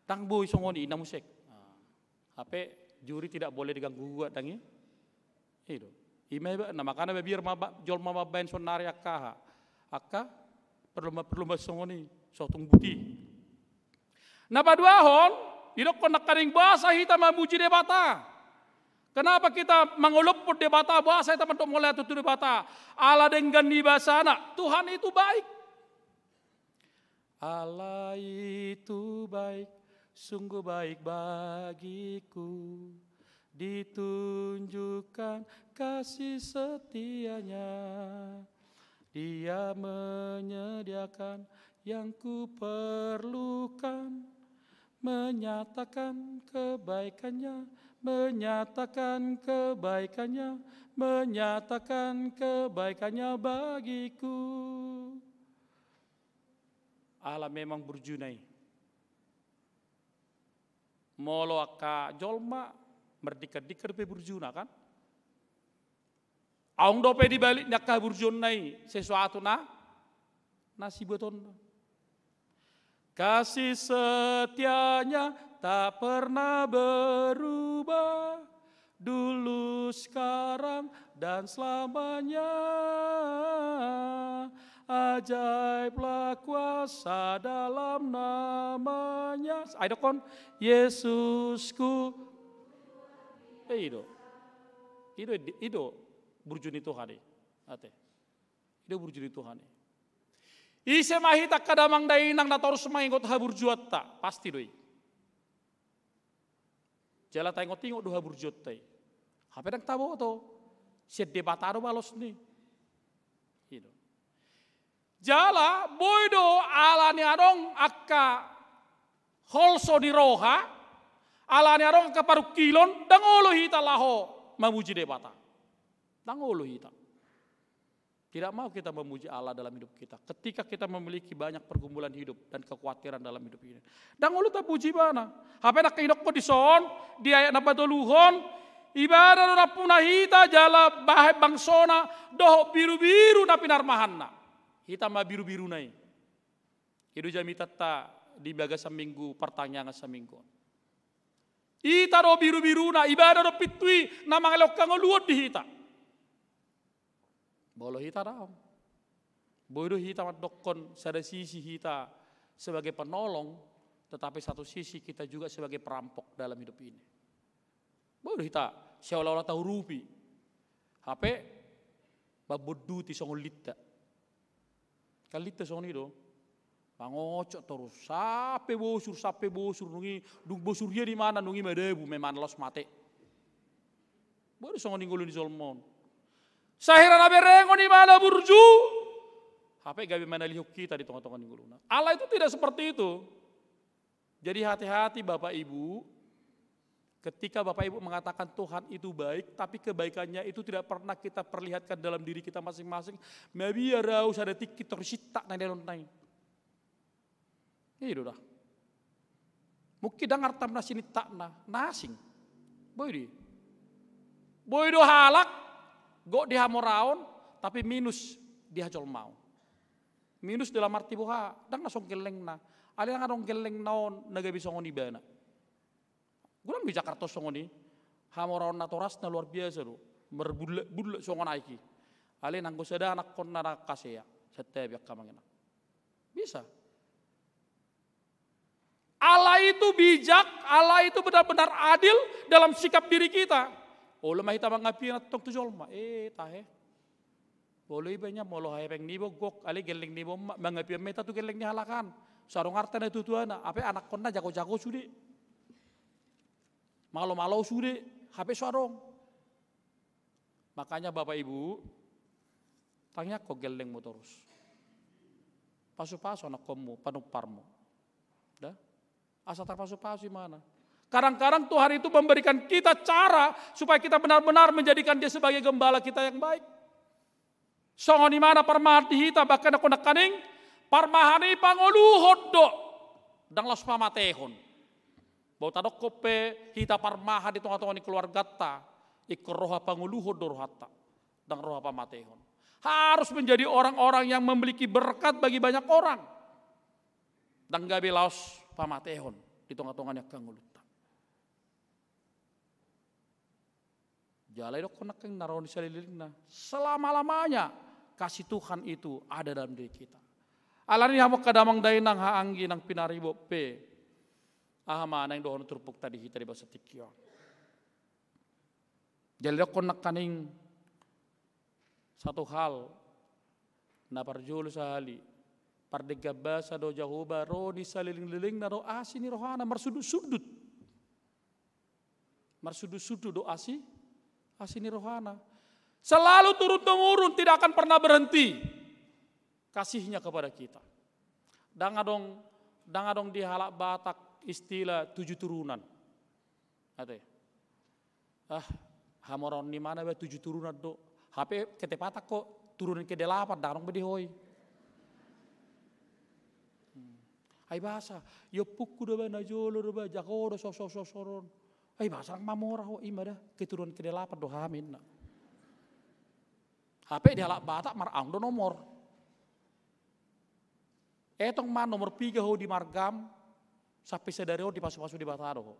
Ndang boi songon i, ninna muse. Nah, hape juri tidak boleh diganggu gugat, ndang i? I do. I ma iba, na makana mabiar ma ba-, jolma mambaen saonari angka aha. Angka perlomba-, perlombaan songon i, so tung buti. Na paduahon, didokkon nangkaning boasa hita mamuji Debata. Kenapa kita mangolophon Debata, boasa hita mandok mauliate tu Debata? Ala denggan ni basana, Tuhan itu baik. Allah itu baik, sungguh baik bagiku, ditunjukkan kasih setianya. Dia menyediakan yang kuperlukan, menyatakan kebaikannya, menyatakan kebaikannya, menyatakan kebaikannya bagiku. Ala memang burjuna i. Molo angka jolma mardingkan-dingkan dope burjuna, kan? Adong dope di balik ni angka burjuna i sesuatu na, na sibuatonna. Kasih setianya tak pernah berubah, dulu, sekarang, dan selamanya. Ajaiblah kuasa dalam namanya. Ai dokkon, Yesusku. Eh, i do. I do, i do burju ni Tuhan i. Ate. I do burju ni Tuhan i. Ise ma hita angka damang dainang na torus mangingot haburjuanta? Pasti do i. Jala taingot-ingot do haburjuanta i. Hape ndang taboto. Sian Debata do balos ni. I do. Jala, boi do ala ni adong angka holso ni roha, ala ni adong angka parungkilon, ndang olo hita laho mamuji Debata. Ndang olo hita. Tidak mau kita memuji Allah dalam hidup kita. Ketika kita memiliki banyak pergumulan hidup dan kekhawatiran dalam hidup ini, ndang olo tapuji Ibana. Hape nangkin didokkon dison, di ayat na patoluhon, Ibana do nampuna hita jala bahen bangsona dohot birubiru na pinarmahanna. Hita ma birubiruna i. I do jamitanta di bagasan minggu partangiangan saminggu on. Hita do birubiruna, Ibana do pintu i na mangalehon hangoluan di hita. Molo hita daong. Boi do hita mandokkon sada sisi hita sebagai penolong, tetapi satu sisi kita juga sebagai perampok dalam hidup ini. Boi do hita seolah-olah taurupi. Hape mambonduti songon linta. Kan linta songon i do. Mangocok torus. Sampe bosur, sampe bosur. Nungi, dung bosur ia di mana, nungi madabu, memang laos mate. Boi do songon i ngolu ni jolma on. Sahira na berengon Ibana burju, hape gabe manalihon hita di tonga-tonga ni ngoluna. Allah itu tidak seperti itu. Jadi hati-hati Bapak Ibu, ketika Bapak Ibu mengatakan Tuhan itu baik, tapi kebaikannya itu tidak pernah kita perlihatkan dalam diri kita masing-masing, mabiar au sada tingki torus intak na nialonna i. I do da. Mungkin ndang arta na sinintakna, na asing. Boi do i. Boi do halak, gok di hamoraon, tapi minus di hajolmaon. Minus dalam arti boha, ndang na songon gellengna. Alai ndang adong gellengna on na gabe songon ibana. Godang di Jakarta songon i, hamoraon natorasna luar biasa do. Marbullak-bullak songon aek i. Alai nanggo sada anakkonna ndang hasea, santabi angka amang inang. Bisa. Allah itu bijak, Allah itu benar-benar adil dalam sikap diri kita. Olo ma hita mangapian antong tu jolma. Eh, tahe. Olo iba nya molo hepeng niba gok, alai gelleng niba ma-, mangapian ma hita tu gelleng ni halak an. So adong arta na tutuana, ape anakkonna jago-jago sude. Malo-malo sude, hape so adong. Makanya Bapak Ibu, tangiangkon gellengmu torus. Pasu-pasu anakkonmu, panumparmu. Dah? Asa tarpasu-pasu imana. Kadang-kadang Tuhan itu memberikan kita cara supaya kita benar-benar menjadikan dia sebagai gembala kita yang baik. Songon imana parmahan di hita, bahkan aku nakaning, parmahan i pangoluhon do. Ndang laos pamatehon. Bau tadokkon pe hita parmahan di tonga-tonga ni keluargata, ingkon roha pangoluhon do rohanta. Ndang roha pamatehon. Harus menjadi orang-orang yang memiliki berkat bagi banyak orang. Ndang gabe laos pamatehon di tonga-tonga ni angka ngolunta. Jala idokkon nangkin na ro di salelenglelengna, selama-lamanya kasih Tuhan itu ada dalam diri kita. Alani i hamu angka damang dainang, haha anggi nang pinaribot pe, aha ma naeng dohonon turpukta di hita di bagasan tingki on. Jala idokkon nangkaning satu hal, na parjolo sahali, pardenggan basa do Jahowa ro di salelenglelengna do asi ni rohana, marsundut-sundut. Marsundut-sundut do asi, asi ni rohana. Selalu turun-temurun, tidak akan pernah berhenti kasihnya kepada kita. Ndang adong, ndang adong di halak Batak istilah tujuh turunan. Ate. Ah, hamoraon ni imana ba tujuh turunan do. Hape ketepatan ho turunan kedelapan, ndang adong be di ho i. Hmm. Ai boasa, iompuku do ba, najolo do ba, jago do so, so, so, so on. Ai boasa ndang mamora ho, ima da, keturunan kedelapan do hami, ninna. Hape di halak Batak maraung do nomor. Etong ma nomor piga ho di margam, sampe sadari on dipasu-pasu Debata do ho.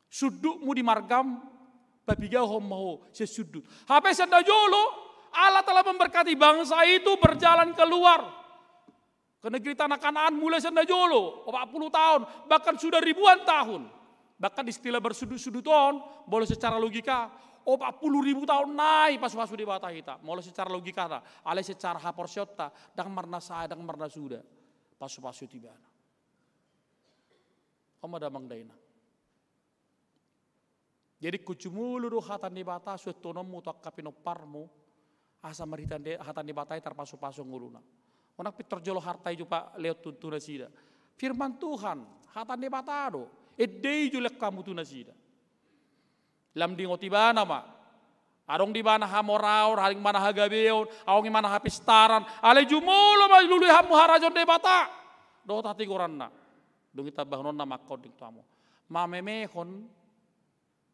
Sundutmu di margam, papigahon ma ho sian sundut. Hape sian najolo, Allah telah memberkati bangsa itu berjalan keluar ke negeri tanah Kanaan mulai sian najolo, opat puluh tahun, bahkan sudah ribuan tahun. Bahkan istilah bersundut-sundut on, molo secara logika, opat puluh ribu tahun nai pasu-pasu Debata hita, molo secara logika ta, alai secara haporseaonta, ndang marnasaya, ndang marnasuda pasu-pasu tu ibana. On ma damang dainang. Jadi ingkon jumolo do hata ni Debata suantuhononmu tu angka pinomparmu, asa marhite hata ni Debata i tarpasu-pasu ngoluna. Unang pintor jolo harta i jumpang lehon tu, tu nasida. Firman Tuhan, hata ni Debata do, ende i jolo lehon hamu tu nasida. Lam diingot ibana ma. Adong di ibana hamoraon, adong di ibana hagabeon, adong di ibana hapistaran. Alai jumolo ma lului hamu harajaon Debata dohot hatigoranna. Dung i tambahononna ma angka on, ding, tu hamu. Mamemehon,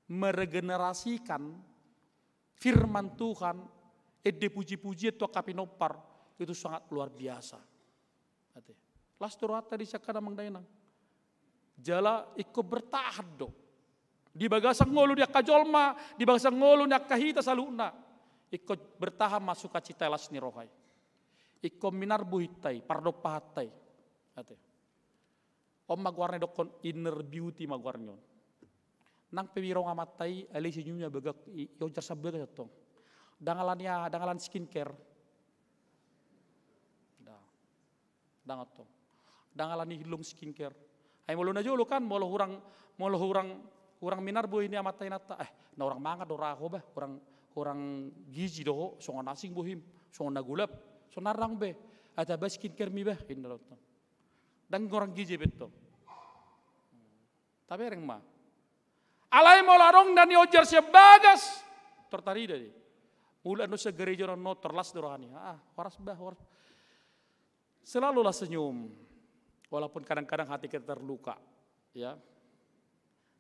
meregenerasikan firman Tuhan, ende puji-pujian tu angka pinompar, itu sangat luar biasa. Ate. Las do rohanta disi angka damang dainang. Jala ingkon bertahan do. Di bagasan ngolu ni angka jolma, di bagasan ngolu ni angka hita saluhutna. Ingkon bertahan ma sukacita las ni roha i. Ingkon minar bohinta i, pardompahanta i. Ate. On ma goarna, didokkon inner beauty ma goarna on. Nang pe birong amanta i, alai senyumnya bagak i, ionjar sian bagas antong. Ndang alani aha, ndang alani skincare. Ndang. Ndang antong. Ndang alani hillong skincare. Ai molo najolo kan, molo hurang, molo hurang, hurang minar bohi ni amanta inanta. Eh, na hurang mangan do ra ho bah, hurang, hurang gizi do ho, songon asing bohim, songon na golap, songon na rang be. Ai tamba skincare mi bah, inna do antong. Ndang hurang gizi be antong. Tabereng ma. Alai molo adong na nionjar sian bagas, tor tarida do i. Mulak do sian gareja on, tor las do rohana i. Ah, horas bah, horas. Selalulah senyum, walaupun kadang-kadang hati kita terluka. Ya.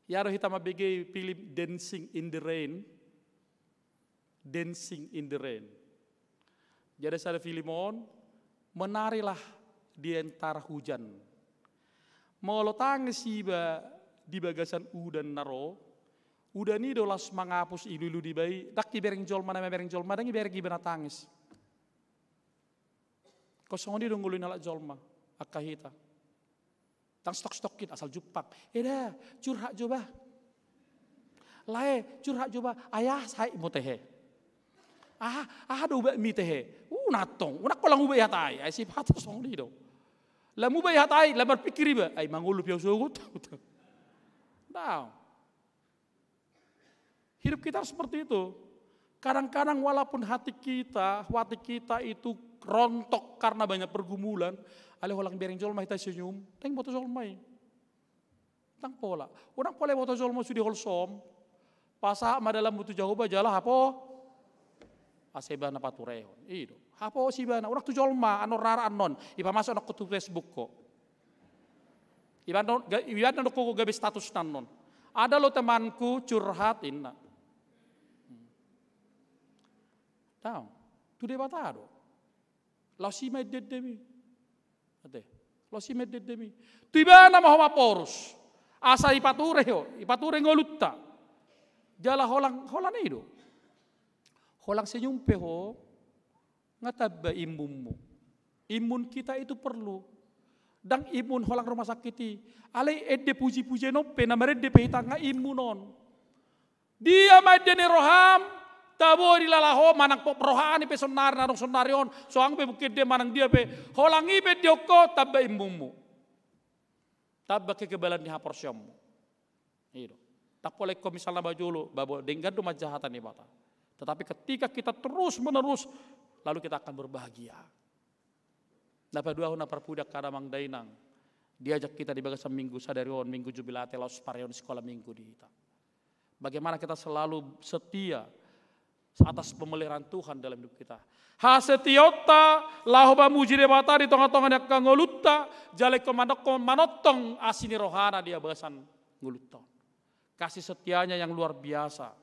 Ya, ro hita mambege film Dancing in the Rain. Dancing in the Rain. Jadi sada film on, menarilah di antara hujan. Molo tangis iba di bagasan udan na ro, udan i do las mangapus ilu-ilu di iba i, ndang ibereng jolma, na mamereng jolma, ndang ibereng iba na tangis. Ingkon songon i do ngolu ni halak jolma, angka hita. Ndang stok-stok hita asal jumpang. Eda, curhat jo bah. Lae, curhat jo bah. Ai aha sahat muse tehe? Aha, aha do ubat mi tehe? Uh, nantong. Unang holan ubat i hatai. Ai sipata songon i do. Lam ubat i hatai, lam marpikir iba. Ai mangolu pe au sogot. Ndang. Hidup kita harus seperti itu. Kadang-kadang walaupun hati kita, hati kita itu rontok karena banyak pergumulan, alai holan bereng jolma hita senyum, ndang iboto jolma i. Ndang pola. Unang pola iboto jolma sude holsom. Pasahat ma dalanmu tu Jahowa jala hapo. Asa ibana paturehon. I do. Haposi ibana. Unang tu jolma, annon rara annon. Ipamasuk annon ho tu Facebook ho. Ibaen do, ga-, ibaen do ho gabe status annon. Ada lo temanku curhat, inna. Ndang. Tu Debata do. Laos i ma ende-endemi. Ate. Laos i ma ende-endemi. Tu ibana ma ho mamporus. Asa ipature ho, ipature ngolunta. Jala holan, holan i do. Holan senyum pe ho, nga tamba imunmu. Imun kita itu perlu. Ndang imun holan rumah sakit i. Alai ende puji-pujian on pe na marende pe hita nga imun on. Dia ma ende ni roham, tabo dilala ho manang pop rohani pe sonnari na adong sonnari on, soang pe mungkin dia manang dia pe, holan i pe ende ho tamba imunmu. Tamba kekebalan ni haporseaonmu. I do. Ndang pola ingkon misalna ba jolo, ba bo-, denggan do manjahatan ibana. Tetapi ketika kita terus menerus, lalu kita akan berbahagia. Na paduahon na parpudi angka damang dainang, diajak kita di bagasan minggu sadari on, minggu jubilate laos pareon sikola minggu di hita. Bagaimana kita selalu setia atas pemeliharaan Tuhan dalam hidup kita. Hasetiaonta laho mamuji Debata di tonga-tonga ni angka ngolunta, jala ingkon manongkon, manongtong asi ni rohana di bagasan ngolunta on. Kasih setianya yang luar biasa.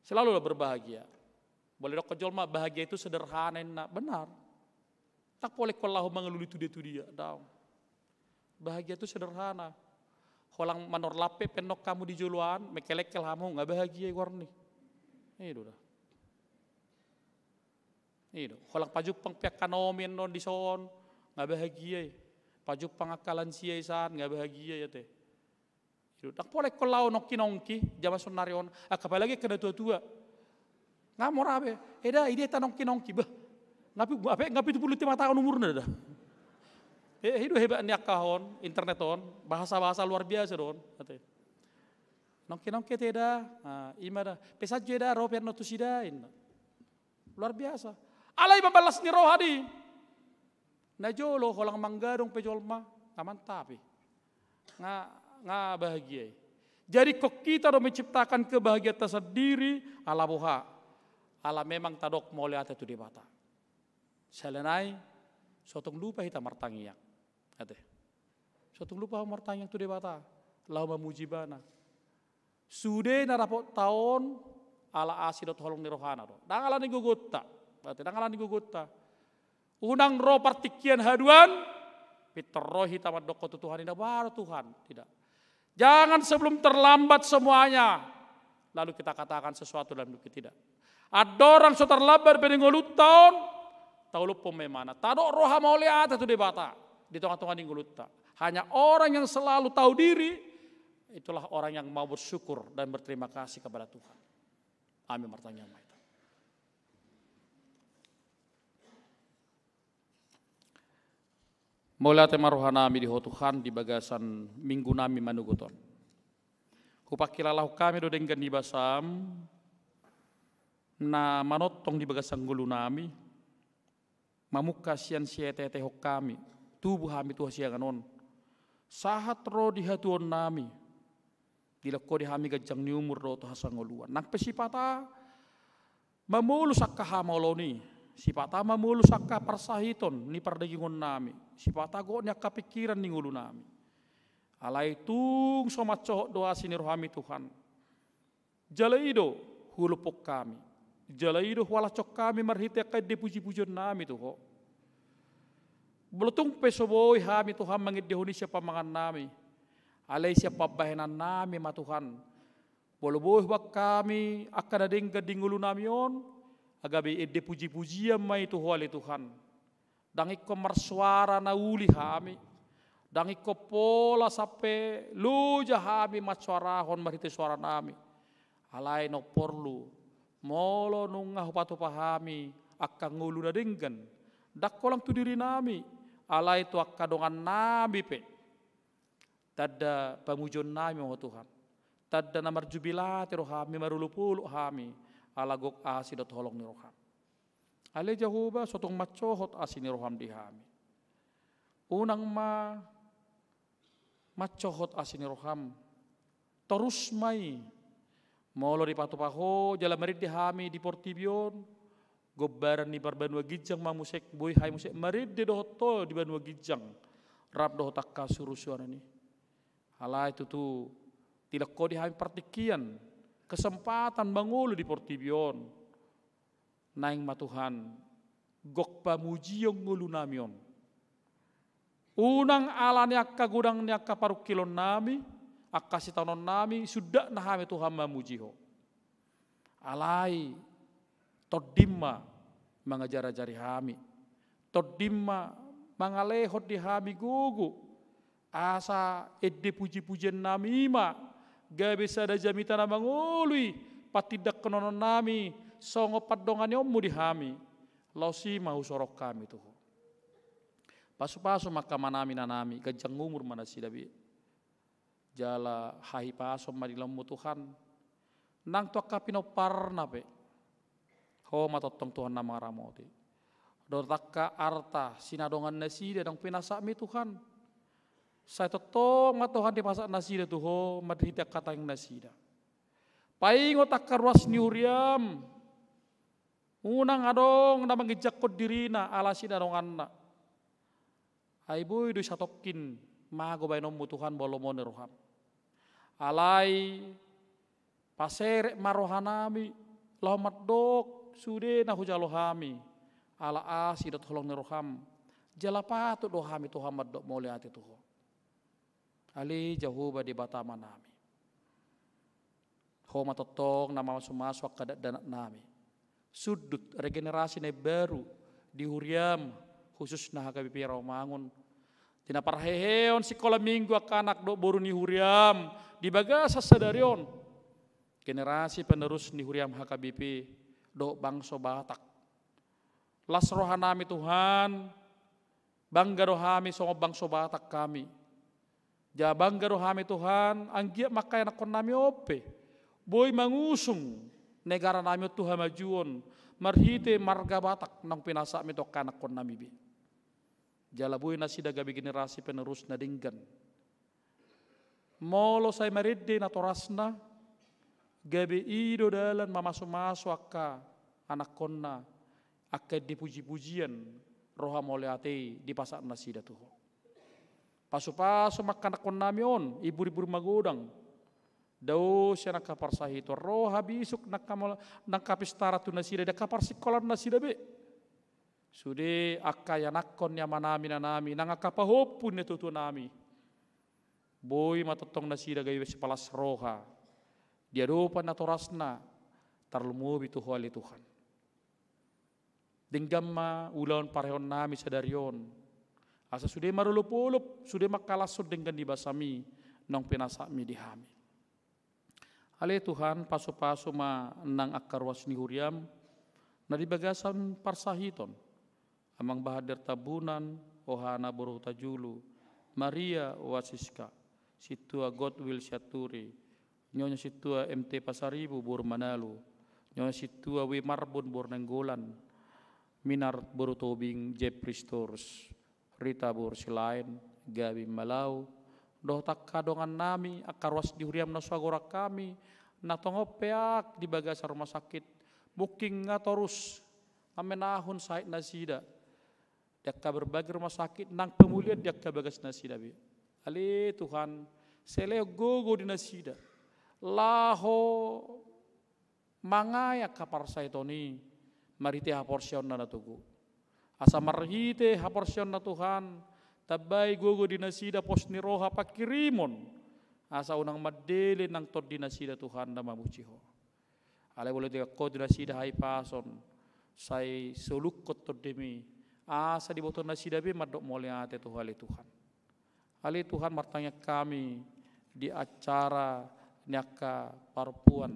Selalulah berbahagia. Boleh dok jolma, bahagia itu sederhana, inna. Benar. Ndang pola ingkon laho mangalului tu dia tu dia, daong. Bahagia itu sederhana. Holan manorlampe pe annon hamu di joloan, mengkelengkel hamu, nga bahagia i goarni. I do da. I do. Holan pajumpang pe angka na omen annon dison, nga bahagia i. Pajumpang angka lansia i san, nga bahagia i ate. I do. Ndang pola ingkon laho nongki-nongki, jaman sonnari on, angka apalagi angka na tua-tua. Nga mora be, eda, ida hita nongki-nongki, bah. Nga pi-, ape, nga pitu pulu lima taon umurna da. Eh, i do hebat ni angka on, internet on, bahasa-bahasa luar biasa do on, ate. Nongki-nongki ate da, ah, i ma da. Pesan jo eda, ro pe annon tusi da, inna. Luar biasa. Alai ma balas ni roha di. Na jolo holan manggadong pe jolma, nga mantap i. Nga, nga bahagia i. Jadi ingkon hita do menciptakan kebahagiaanta sandiri, ala boha. Ala memang tadok mauliate tu Debata. Selain i, so tung lupa hita martangiang. Ate. So tung lupa ho martangiang tu Debata. Laho mamuji ibana. Sude na dapotta on, ala asi dohot holong ni rohana do. Ndang ala ni gogonta. Berarti ndang ala ni gogonta. Unang ro partingkian haduan, pintor ro hita mandok tu Tuhan, inna, baru Tuhan. Tidak. Jangan sebelum terlambat semuanya, lalu kita katakan sesuatu dalam hidup kita. Tidak. Andorang so tarlambat be di ngolunta on, tauluphon ma ibana. Tadok roha mauliate tu Debata di tonga-tonga ni ngolunta. Hanya orang yang selalu tahu diri, itulah orang yang mau bersyukur dan berterima kasih kepada Tuhan. Amin. Martangiang ma hita. Mauliate ma rohanami di Ho Tuhan di bagasan minggunami manogot on. Hupangkilalahon hami do denggan ni basam na manongtong di bagasan ngolunami, mamungka sian sieteetehon hami, tubu hami tu hasiangan on. Sahat ro di hatuaonnami, dilehon Ho di hami ganjang ni umur dohot hasangoluan. Nang pe sipata mamolus angka hamaolon i, sipata mamolus angka parsahiton ni pardagingonnami, sipata gok ni angka pingkiran ni ngolunami. Alai tung so mansohot do asi ni rohami Tuhan. Jala i do huolophon hami. Jala i do hualashon hami marhite angka ende pujipujionnami tu Ho. Molo tung pe so boi hami Tuhan mangendehon i sian pamangannami, alai sian pambahenannami ma Tuhan. Molo boi hubaen hami angka na denggan di ngolunami on, asa gabe ende pujipujian ma i tu Ho ale Tuhan. Ndang ingkon marsoara na uli hami. Ndang ingkon pola sampe loja hami mansoarahon marhite soaranami. Alai na umporlu, molo nunga hupatupa hami angka ngolu na denggan, ndang holan tu dirinami, alai tu angka dongannami pe. Tanda pamujionnami ma Ho Tuhan. Tanda na marjubilate do hami, marolopolop hami, ala gok asi dohot holong ni roham. Ale Jahowa, so tung mansohot asi ni roham di hami. Unang ma mansohot asi ni roham. Torus ma i. Molo dipatupa Ho jala marende hami di portibi on, gombaran ni parbanua ginjang ma muse, boi hami muse marende dohot Ho di banua ginjang, rap dohot angka surusuruan i. Alai tutu tilak Ho di hami partingkian, kesempatan mangolu di portibi on. Naeng ma Tuhan, gok pamujion ngolunami on. Unang ala ni angka godang ni angka parungkilonnami, angka sitaononnami, sundatna hami Tuhan mamuji Ho. Alai, tondim ma mangajarajari hami. Tondim ma mangalehon di hami gogo. Asa ende pujipujiannami i ma gabe sada jamita na mangolu i, patindanghononnami songon pandonganionmu di hami. Laos i ma husoron hami tu Ho. Pasupasu ma angka amanami inanami, ganjang umur ma nasida be. Jala hahipason ma dilehonmu Tuhan. Nang tu angka pinomparna pe. Ho ma tongtong Tuhan na mangaramoti. Dohot angka arta sinadongan nasida naung pinasahatmi Tuhan. Sai tongtong ma Tuhan dipasahat nasida tu Ho, marhite angka tangiang nasida. Paingot angka ruas ni huriam. Unang adong na manginjakhon dirina ala sinadonganna. Ai boi do i satongkin mago baenonmu Tuhan molo mone roham. Alai paserep ma rohanami, laho mandok sude na hujalo hami, ala asi dohot holong ni roham, jala patut do hami Tuhan mandok mauliate tu Ho. Ale Jahowa Debata Amanami. Ho ma tongtong na mamasumasu angka dakdanaknami. Sundut regenerasi na imbaru di huriam, khususna H K B P Rawamangun. Di na parheheon sikola minggu angka anak dohot boru ni huriam di bagasan sadari on. Generasi penerus ni huriam H K B P dohot bangso Batak. Las rohanami Tuhan, bangga do hami songon bangso Batak hami. Jala bangga do hami Tuhan, anggiat ma angka ianakkonnami on pe boi mangusung negaranami on tu hamajuon, marhite marga Batak naung pinasahatmi tu angka ianakkonnami be. Jala boi nasida gabe generasi penerus na denggan. Molo sai marende natorasna, gabe i do dalan mamasumasu angka anakkonna, angka ende pujipujian, roha mauliate i dipasahat nasida tu Ho. Pasupasu ma angka anakkonnami on, imburimbur magodang. Dao sian angka parsahiton, roha bisuk nang angka mol-, nang angka pistaran tu nasida, di angka parsikolaan nasida be. Sude angka ianakkon ni amanami inanami, nang angka pahompu ni natuatuanami. Boi ma tongtong nasida gabe sipalas roha di adopan natorasna, tarlumobi tu Ho ale Tuhan. Denggan ma ulaon parheheonnami sadari on. Asa sude marolopolop, sude mangkalashon denggan ni basami, naung pinasahatmi di hami. Ale Tuhan, pasupasu ma nang angka ruas ni huriam, na di bagasan parsahiton. Amang Bahadir Tambunan, Ohana boru Hutajulu, Maria Wasiska, Sintua Godwill Sianturi, Nyonya Sintua M T Pasaribu boru Manalu, Nyonya Sintua W Marbun boru Nainggolan, Minar boru Tobing, Jeffrey Stores, Rita boru Silaen, Gabi Malau, dohot angka dongannami, angka ruas ni huriam na so agorahon hami, na tongon peak di bagasan rumah sakit, mungkin nga torus mamenahon sahit nasida. Di angka berbagai rumah sakit, nang pemulihan di angka bagas nasida be. Ale Tuhan, sai lehon gogo di nasida. Laho mangae angka parsahiton i, marhite haporseaonna na togu. Asa marhite haporseaonna Tuhan, tambai gogo di nasida pos ni roha pangkirimon, asa unang mandele nang tondi nasida Tuhan na mamuji Ho. Alai molo denggan Ho tu nasida hahipason, sai solukhon tondimi, asa diboto nasida be mandok mauliate tu Ho ale Tuhan. Ale Tuhan, martangiang hami di acara ni angka parompuan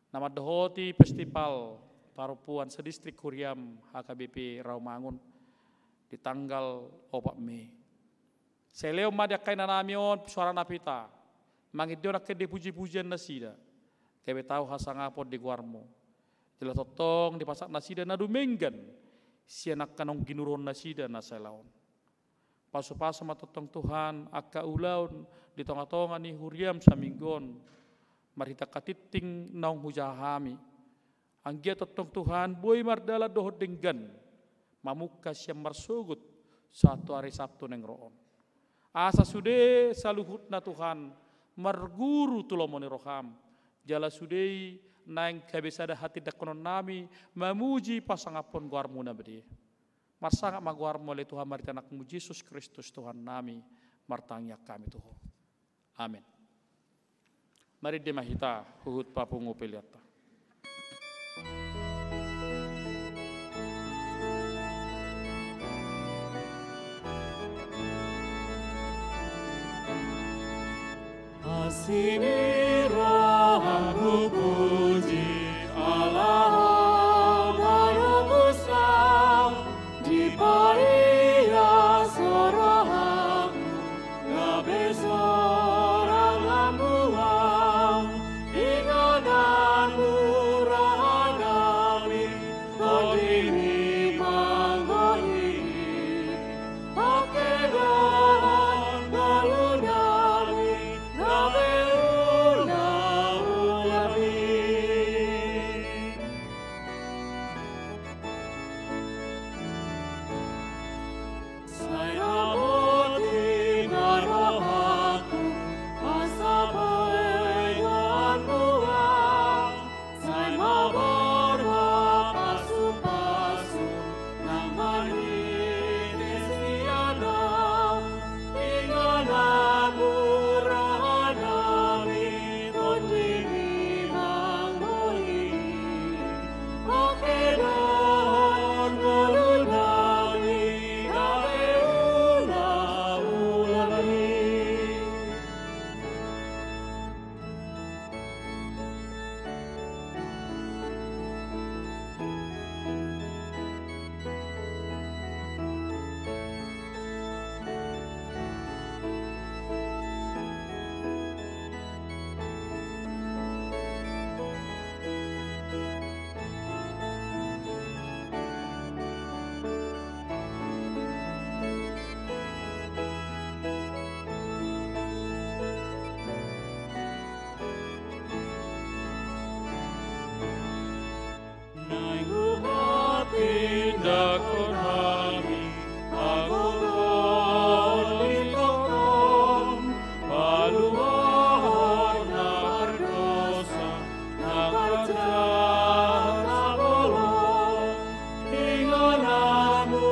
na mandohoti festival parompuan sadistrik huriam H K B P Rawamangun di tanggal opat Mei. Sai lehon ma di angka inanami on suara napita, mangido angka ende puji-pujian nasida, gabe tau hasangapon di goarmu. Jala tongtong dipasahat nasida na dumenggan sian angka naung ginuruhon nasida na sai laon. Pasu-pasu ma tongtong Tuhan angka ulaon di tonga-tonga ni huriam saminggu on, marhite angka tingting naung hujaha hami. Anggiat tongtong Tuhan boi mardalan dohot denggan mamungka sian marsogot sahat tu ari Sabtu naeng ro on. Asa sude saluhutna Tuhan marguru tu lomo ni roham, jala sude i naeng gabe sada hatindangkononnami mamuji pasangaphon goarmu na badia. Marsangap ma goarmu ale Tuhan marhite anakmu Jesus Kristus Tuhannami, martangiang hami tu ho. Amen. Marende ma hita huhut papungu peleanta. Asi ni roham hupuji, ala Ho manombusa, dipaias rohangku, gabe sorangan mual, ingananmu rohanami, tondimi manggohi. Pangkedohon ngolunami, gabe ulaulami. Sai ramoti ma rohangku, asa boi goarmu, sai mabarba pasupasu, nang marhite sian Ho, ingananmu rohanami, tondimi manggohi. Pangkedohon ngolunami, gabe ulaulami. Naeng huhut tindangkon hami, hagogoon ni tongtong, paluahon na pardosa, na parjahat sabolon, ingananmu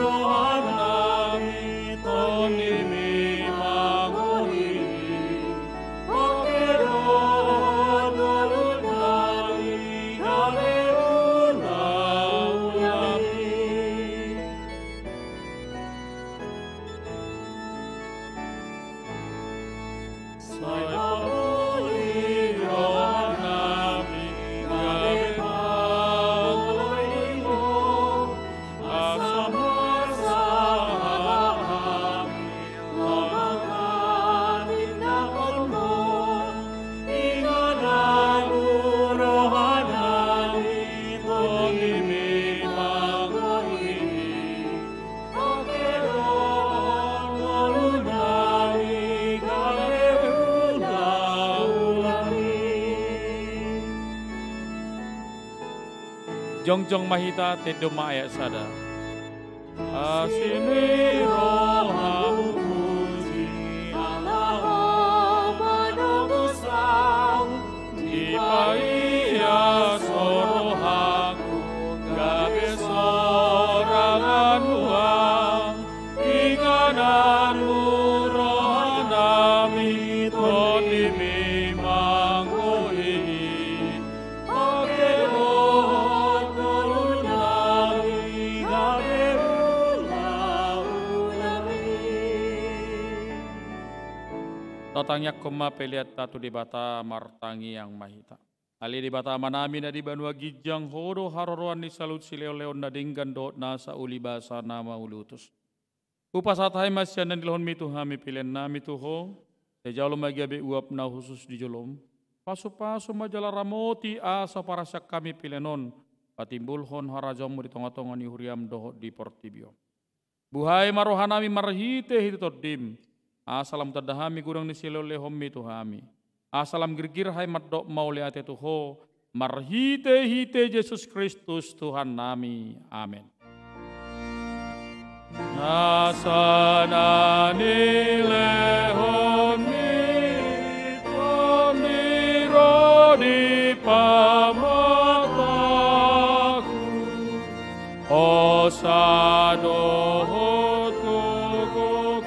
rohanami, tondimi manggohi. Pangkedohon ngolunami, gabe ulaulami. Sai pauli rohanami, gabe pangoloi ni Ho, asa marsahat hami, lam manghatindangkon Ho, ingananmu rohanami, tondimi manggohi. Pangkedohon ngolunami, gabe ulaulami. Jongjong ma hita, tendo ma ayat sada. Asi ni roham hupuji, ala Ho manombusa, dipaias rohangku, gabe sorangan mual, ingananmu rohanami, tondimi manggohi. Pangkedohon ngolunami, gabe ulaulami. Patangiangkon ma peleanta tu Debata. Martangiang ma hita. Ale Debata Amanami na di banua ginjang, Ho do haroroan ni saluhut silehonlehon na denggan dohot nasa uli basa na mauliutus. Hupasahat hami ma sian na nilehonmi tu hami peleannami tu Ho. Sai jalo ma gabe uap na hushus di jolom. Pasupasu ma jala ramoti asa huparhaseang hami pelean on patimbulhon harajaonmu di tongatonga ni huriam dohot di portibi on. Buhai ma rohanami marhitehite Tondim, asa lam tanda hami godang ni silehonlehonmi tu hami. Asa lam girgir hami mandok mauliate tu Ho, marhitehite Jesus Kristus Tuhannami. Amen. Nasa na nilehonmi Tondim ro di pamatangku. Hosa dohot gogo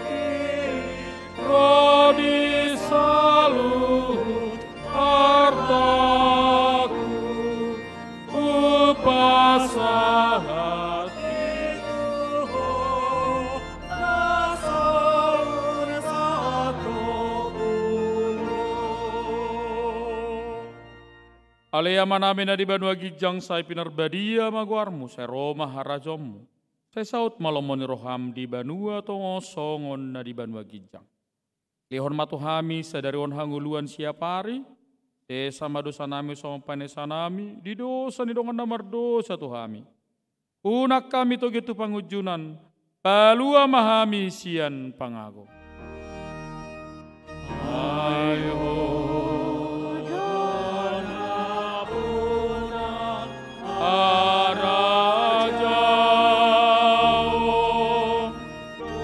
ro di saluhut artaku, hupasahat i tu Ho, na saur sahat tu bulan. Ale Amanami na di banua ginjang, sai pinarbadia ma goarmu, sai ro ma harajaonmu, sai saut ma lomo ni roham di banua tonga on songon na di banua ginjang. Lehon ma tu hami sadari on hangoluan siapari, sesa ma dosanami songon panesanami di dosa ni dongan na mardosa tu hami. Unang hami togihon tu pangunjunan, palua ma hami sian pangago. Ai Ho do nampuna harajaon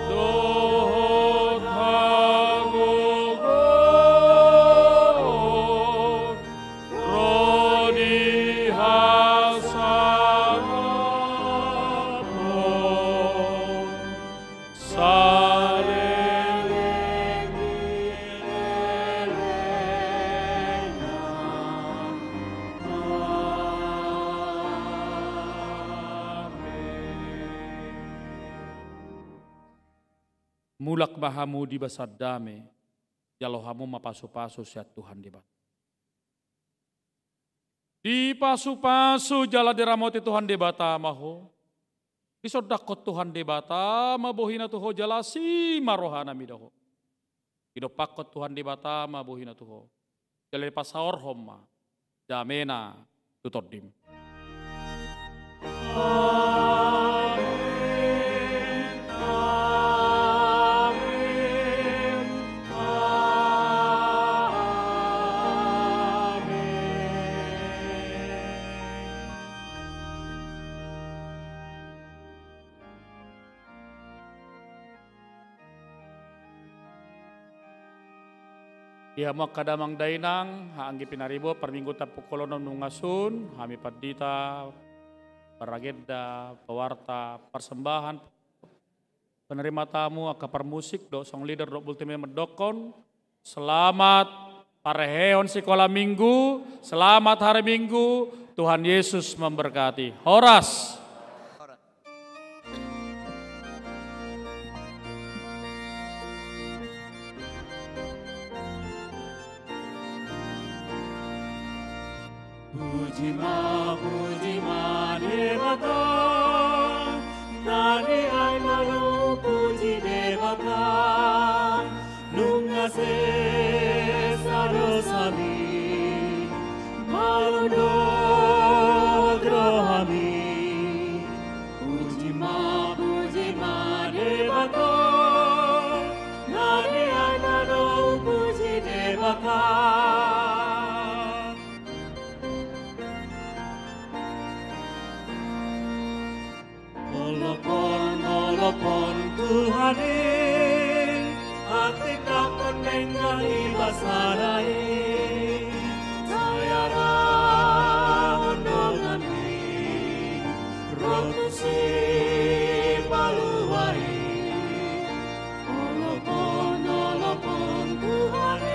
dohot hagogoon ro di hasangapon saleleng ni lelengna. Amen. Mulak ma hamu di bagasan dame, jalo hamu ma pasupasu sian Tuhan Debata. Dipasupasu jala diramoti Tuhan Debata ma ho. Disondangkon Tuhan Debata ma bohina tu ho jala asi ma rohana mida ho. Didompakkon Tuhan Debata ma bohina tu ho. Jala dipasaorhon ma damena tu tondim. Amen, amen, amen. Di hamu angka damang dainang, haha anggi pinaribot, parmingguon tampuk olonom nunga sun, hami pandita, paragenda, pawarta, parsembahan, penerima tamu, angka parmusik, dohot song leader, dohot multimedia mandokkon, selamat parhehehon sikola minggu, selamat hari Minggu, Tuhan Yesus memberkati. Horas. Puji ma, puji ma Debata, na di ai ma nuaeng puji Debata. Nunga sesa dosami, malum dohot rohami. Puji ma, puji ma Debata, na di ai ma nuaeng puji Debata. Olopon, olopon Tuhan i, atik atik denggan i basana i, sai arahon donganmi ro tu Sipalua i. Olopon, olopon Tuhan i,